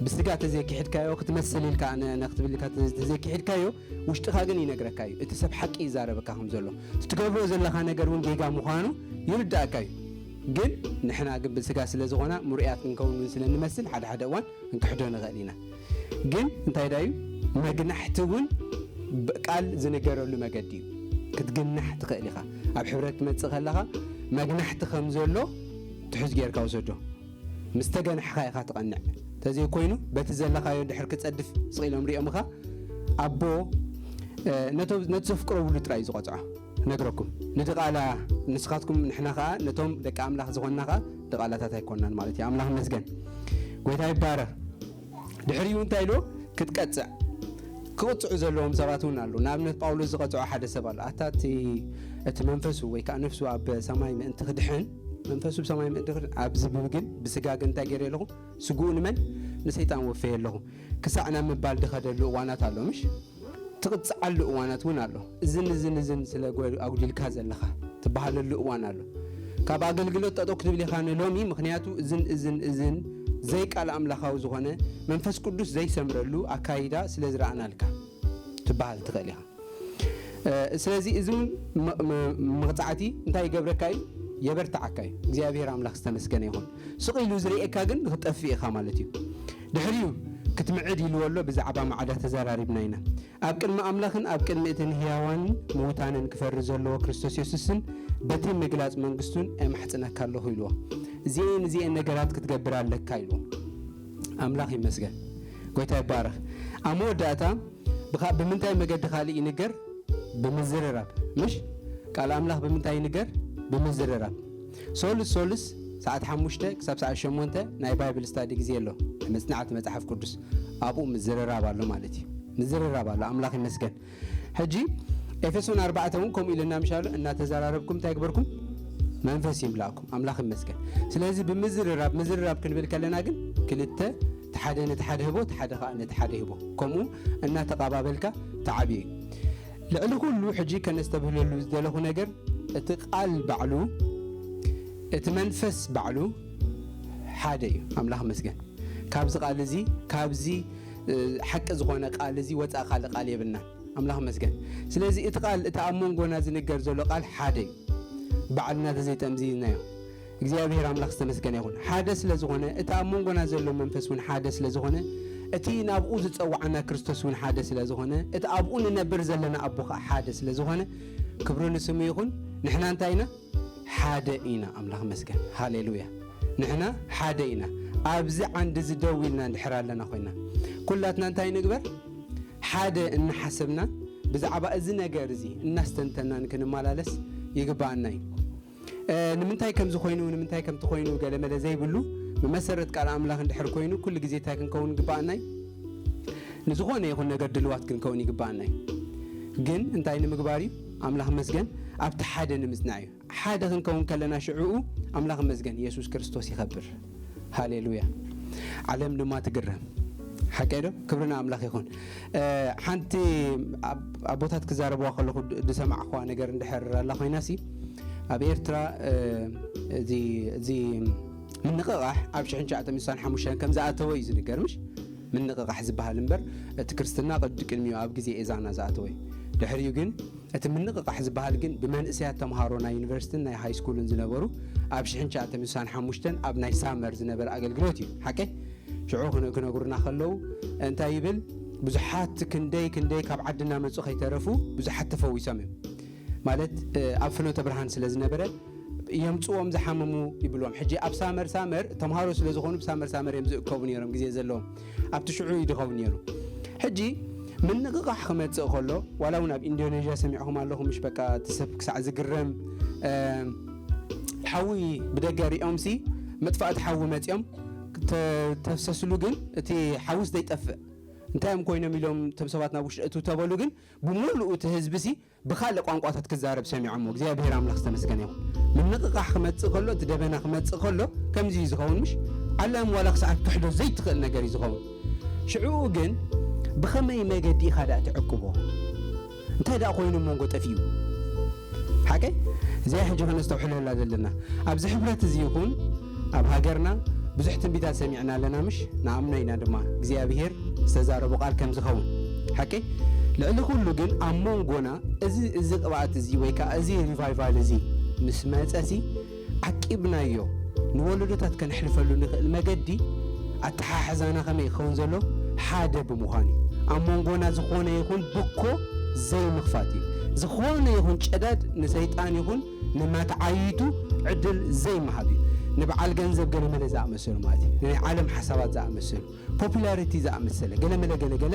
ብስጋ ተዘይክሒድካዮ፣ ክትመስል ኢልካ ኣነ፣ ኣነ ክትብል ኢልካ ተዘ-፣ ተዘይክሒድካዮ፣ ውሽጥኻ ግን ይነግረካ እዩ። እቲ ሰብ ሓቂ ይዛረበካ ከም ዘሎ፣ እቲ ትገብሮ ዘለኻ ነገር እውን ጌጋ ምዃኑ ይርድኣካ እዩ። ግን ንሕና ግን ብስጋ ስለ ዝኾና ምሩያት ክንከውን እውን ስለ እንመስል ሓደ ሓደ እዋን ክንክሕዶ ንኽእል ኢና። ግን እንታይ ዳዩ መግናሕቲ እውን ብ-፣ ቃል ዝንገረሉ መገዲ እዩ። ክትግናሕ ትኽእል ኢኻ። ኣብ ሕብረት ትመጽእ ከለኻ መግናሕቲ ከም ዘሎ ትሑዝ ጌርካ ውሰዶ። ምስ ተገናሕኻ ኢኻ ትቐንዕ። ተዘይኮይኑ በቲ ዘለኻዮ ድሕር ክጸድፍ ስቕ ኢሎም ሪኦምኻ ኣቦ፣ እ፣ ነቶም፣ ነቲ ዘፍቅረውሉ ጥራይ እዩ ዝቐጽዖ። ነግረኩም ንድቓላ ንስኻትኩም ንሕና ኸኣ ነቶም ደቂ ኣምላኽ ዝኾንና ኸኣ ድቓላታት ኣይኮንናን ማለት እዩ። ኣምላኽ ይመስገን። ጎይታ ይባረኽ። ድሕሪኡ እንታይ ኢልዎ? ክትቀጽዕ። ክቕጽዑ ዘለዎም ሰባት እውን ኣለዉ። ንኣብነት ጳውሎስ ዝቐጽዖ ሓደ ሰብ ኣሎ። ኣታ እቲ፣ እቲ መንፈሱ ወይ ከኣ ነፍሱ ኣብ ሰማይ ምእንቲ ክድሕን፣ መንፈሱ ብሰማይ ምእንቲ ክድሕን፣ ኣብ ዝብኢ ግን ብስጋ ግን እንታይ ገይረ ኣለኹ? ስግኡ ንመን? ንሰይጣን ወፈየ ኣለኹ። ክሳዕ ናብ ምባል ድኸደሉ እዋናት ኣሎ፣ ምሽ? ትቕጽዓሉ እዋናት እውን ኣሎ። እዝን እዝን እዝን ስለ ጎ-፣ ኣጉዲልካ ዘለኻ ትበሃለሉ እዋን ኣሎ። ካብ ኣገልግሎት ጠጠው ክትብል ኢኻ ንሎሚ፣ ምኽንያቱ እዝን እዝን እዝን ዘይቃል ኣምላኻዊ ዝኾነ መንፈስ ቅዱስ ዘይሰምረሉ ኣካይዳ ስለ ዝረኣናልካ ትበሃል ትኽእል ኢኻ። እ፣ ስለዚ እዚ እውን ም-፣ ም-፣ መቕጻዕቲ እንታይ ይገብረካ እዩ? የበርትዓካ እዩ። እግዚኣብሔር ኣምላኽ ዝተመስገነ ይኹን። ስቕ ኢሉ ዝርእየካ ግን ክትጠፍእ ኢኻ ማለት እዩ። ድሕሪኡ ክትምዕድ ኢልዎ ኣሎ። ብዛዕባ ማዕዳ ተዘራሪብና ኢና። ኣብ ቅድሚ ኣምላኽን ኣብ ቅድሚ እተን ህያዋንን ምዉታንን ክፈሪ ዘለዎ ክርስቶስ የሱስን በቲ ምግላጽ መንግስቱን እማሕጽነካ ኣለኹ ኢልዎ። እዚኤን እዚኤን ነገራት ክትገብር ኣለካ ኢልዎ። ኣምላኽ ይመስገን። ጎይታ ይባረኽ። ኣብ መወዳእታ ብኻ-፣ ብምንታይ መገዲ ካልእ ይንገር? ብምዝርራብ። ምሽ? ቃል ኣምላኽ ብምንታይ ይንገር? ብምዝርራብ። ሶሉስ ሶሉስ ሰዓት ሓሙሽተ ክሳብ ሰዓት ሸሞንተ ናይ ባይብል ስታዲ ግዜ ኣሎ። መጽናዕቲ መጽሓፍ ቅዱስ። ኣብኡ ምዝርራብ ኣሎ ማለት እዩ። ምዝርራብ ኣሎ። ኣምላኽ ይመስገን። ሕጂ ኤፌሶን ኣርባዕተ እውን ከምኡ ኢልና ምሻሉ እናተዘራረብኩም እንታይ ግበርኩም? መንፈስ ይምላእኩም። ኣምላኽ ይመስገን። ስለዚ ብምዝርራብ፣ ምዝርራብ ክንብል ከለና ግን ክልተ፣ እቲ ሓደ ነቲ ሓደ ህቦ፣ እቲ ሓደ ኸዓ ነቲ ሓደ ህቦ። ከምኡ እናተቐባበልካ ተዓብዮ እዩ። ልዕሊ ኩሉ ሕጂ ከነስተብህለሉ ዝደለኹ ነገር እቲ ቃል ባዕሉ፣ እቲ መንፈስ ባዕሉ ሓደ እዩ። ኣምላኽ ይመስገን። ካብዚ ቃል እዚ፣ ካብዚ፣ እ፣ ሓቂ ዝኾነ ቃል እዚ ወፃእ ካልእ ቃል የብልናን። ኣምላኽ ይመስገን። ስለዚ እቲ ቃል፣ እቲ ኣብ መንጎና ዝንገር ዘሎ ቃል ሓደ እዩ። ባዕልና ተዘይጠምዚዝናዮ። እግዚኣብሔር ኣምላኽ ዝተመስገነ ይኹን። ሓደ ስለ ዝኾነ፣ እቲ ኣብ መንጎና ዘሎ መንፈስ እውን ሓደ ስለ ዝኾነ፣ እቲ ናብኡ ዝጸዋዓና ክርስቶስ እውን ሓደ ስለ ዝኾነ፣ እቲ ኣብኡ ንነብር ዘለና ኣቦ ኸዓ ሓደ ስለ ዝኾነ፣ ክብሪ ንስሙ ይኹን። ንሕና እንታይ ኢና? ሓደ ኢና። ኣምላኽ ይመስገን። ሃሌሉያ። ንሕና ሓደ ኢና። ኣብዚ ዓንዲ እዚ ደው ኢልና እንድሕር ኣለና ኮይና፣ ኩላትና እንታይ ንግበር? ሓደ እናሓሰብና ብዛዕባ እዚ ነገር እዚ እናስተንተናን ክንመላለስ ይግብኣና እዩ። እ፣ ንምንታይ ከምዚ ኮይኑ፣ ንምንታይ ከምቲ ኮይኑ ገለመለ ዘይብሉ፣ ብመሰረት ቃል ኣምላኽ እንድሕር ኮይኑ፣ ኩሉ ግዜ እንታይ ክንከውን ይግብኣና እዩ? ንዝኾነ ይኹን ነገር ድልዋት ክንከውን ይግብኣና እዩ። ግን እንታይ ንምግባር እዩ? ኣምላኽ መስገን፣ ኣብቲ ሓደ ንምጽናዕ እዩ። ሓደ ክንከውን ከለና ሽዕኡ ኣምላኽ መስገን፣ የሱስ ክርስቶስ ይኸብር። ሃሌሉያ። ዓለም ድማ ትግረም። ሓቀይ ዶ? ክብሪ ንኣምላኽ ይኹን። እ፣ ሓንቲ ኣብ-፣ ኣቦታት ክዛረብዋ ከለኹ ድ-፣ ዝሰማዕኽዋ ነገር እንድሕር ኣላ ኮይናሲ፣ ኣብ ኤርትራ፣ እ፣ እዚ፣ እዚ ምንቕቓሕ ኣብ ሽሕን ትሽዓተ ሚእትን ሓሙሽተን ከም ዝኣተወ እዩ ዝንገር፣ ምሽ? ምንቕቓሕ ዝበሃል እምበር፣ እቲ ክርስትና ቅድ-፣ ቅድሚኡ ኣብ ግዜ ኤዛና ዝኣተወ እዩ። ድሕሪኡ ግን እቲ ምንቕቓሕ ዝበሃል ግን ብመንእሰያት ተምሃሮ ናይ ዩኒቨርሲቲን ናይ ሃይ ስኩልን ዝነበሩ ኣብ ሽሕን ትሽዓተ ሚእትን ሓሙሽተን ኣብ ናይ ሳመር ዝነበረ ኣገልግሎት እዩ። ሓቀይ? ሽዑ ክነ-፣ ክነግሩና ከለዉ እንታይ ይብል? ብዙሓት ክንደይ ክንደይ ካብ ዓዲ እናመጹ ከይተረፉ ብዙሓት ተፈዊሶም እዮም። ማለት፣ እ፣ ኣብ ፍኖተ ብርሃን ስለ ዝነበረ የምጽዎም ዝሓመሙ ይብልዎም። ሕጂ ኣብ ሳመር ሳመር ተምሃሮ ስለ ዝኾኑ ብሳመር ሳመር እዮም ዝእከቡ ነይሮም ግዜ ዘለዎም። ኣብቲ ሽዑ እዩ ድኸውን ነይሩ። ሕጂ ምንቕቓሕ ክመጽእ ከሎ፣ ዋላ እውን ኣብ ኢንዶኔዥያ ሰሚዕኹም ኣለኹም፣ ምሽ በቃ እቲ ሰብ ክሳዕ ዝግረም፣ እ፣ ሓዊ ብደገ ሪኦምሲ መጥፋእቲ ሓዊ መጺኦም ተ-፣ ተፍሰስሉ፣ ግን እቲ ሓዊስ ዘይጠፍእ እንታይ እዮም ኮይኖም ኢሎም እቶም ሰባት ናብ ውሽጢ እትው ተበሉ ግን ብምሉኡ እቲ ህዝቢ ሲ ብኻልእ ቋንቋታት ክዛረብ ሰሚዖሞ እግዚኣብሔር ኣምላኽ ዝተመስገነ ይኹን። ምንቕቓሕ ክመጽእ ከሎ እቲ ደበና ክመጽእ ከሎ ከምዚ እዩ ዝኸውን ምሽ? ዓለም ዋላ ክሳብ ትሕዶ ዘይትኽእል ነገር እዩ ዝኸውን። ሽዕኡ ግን ብኸመይ መገዲ ኢኻ ደኣ ትዕቅቦ? እንታይ ደኣ ኮይኑ መንጎ ጠፊኡ? ሓቀይ እዚኣ ሕጂ ከነስተውሕለላ ዘለና ኣብዚ ሕብረት እዚ ይኹን ኣብ ሃገርና ብዙሕ ትንቢታት ሰሚዕና ኣለና ምሽ? ንኣምኖ ኢና ድማ እግዚኣብሔር ዝተዛረቦ ቃል ከም ዝኸውን ሓቀይ። ልዕሊ ኩሉ ግን ኣብ መንጎና እዚ እዚ ቅብኣት እዚ ወይ ከዓ እዚ ሪቫይቫል እዚ ምስ መፀሲ ዓቂብናዮ ንወለዶታት ከነሕልፈሉ ንኽእል መገዲ ኣተሓሕዛና ከመይ ይኸውን ዘሎ ሓደ ብምዃን እዩ። ኣብ መንጎና ዝኾነ ይኹን ብኮ ዘይምኽፋት እዩ። ዝኾነ ይኹን ጨዳድ ንሰይጣን ይኹን ንማትዓይቱ ዕድል ዘይምሃብ እዩ። ንበዓል ገንዘብ ገለመለ ዝኣመሰሉ ማለት እዩ። ንናይ ዓለም ሓሳባት ዝኣመሰሉ ፖፑላሪቲ ዝኣመሰለ ገለመለ ገለገለ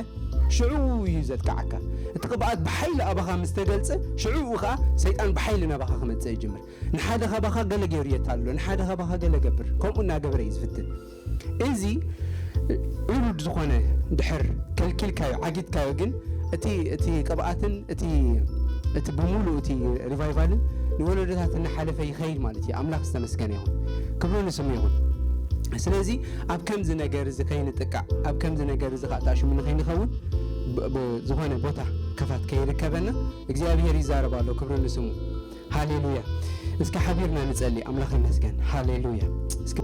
ሽዑ እዩ ዘጥቃዓካ። እቲ ቅብኣት ብሓይሊ ኣባኻ ምስ ተገልጸ ሽዑ ከዓ ሰይጣን ብሓይሊ ናባኻ ክመጽእ ይጅምር። ንሓደ ካባኻ ገለ ገይሩ የታልሎ፣ ንሓደ ካባኻ ገለ ገብር፣ ከምኡ እናገበረ እዩ ዝፍትን። እዚ ዑሩድ ዝኾነ ድሕር ከልኪልካዮ ዓጊትካዮ ግን እቲ እቲ ቅብኣትን እቲ እቲ ብምሉእ እቲ ሪቫይቫልን ንወለዶታት እናሓለፈ ይኸይድ ማለት እዩ። ኣምላኽ ዝተመስገነ ይኹን፣ ክብሩ ንስሙ ይኹን። ስለዚ ኣብ ከምዚ ነገር እዚ ከይንጥቃዕ፣ ኣብ ከምዚ ነገር እዚ ከዓ ጣሽሙ ንኸይንኸውን ብ- ብ- ዝኾነ ቦታ ከፋት ከይርከበና እግዚኣብሔር ይዛረብ ኣሎ። ክብሩ ንስሙ። ሃሌሉያ። እስኪ ሓቢርና ንጸሊ። ኣምላኽ ይመስገን። ሃሌሉያ። እስኪ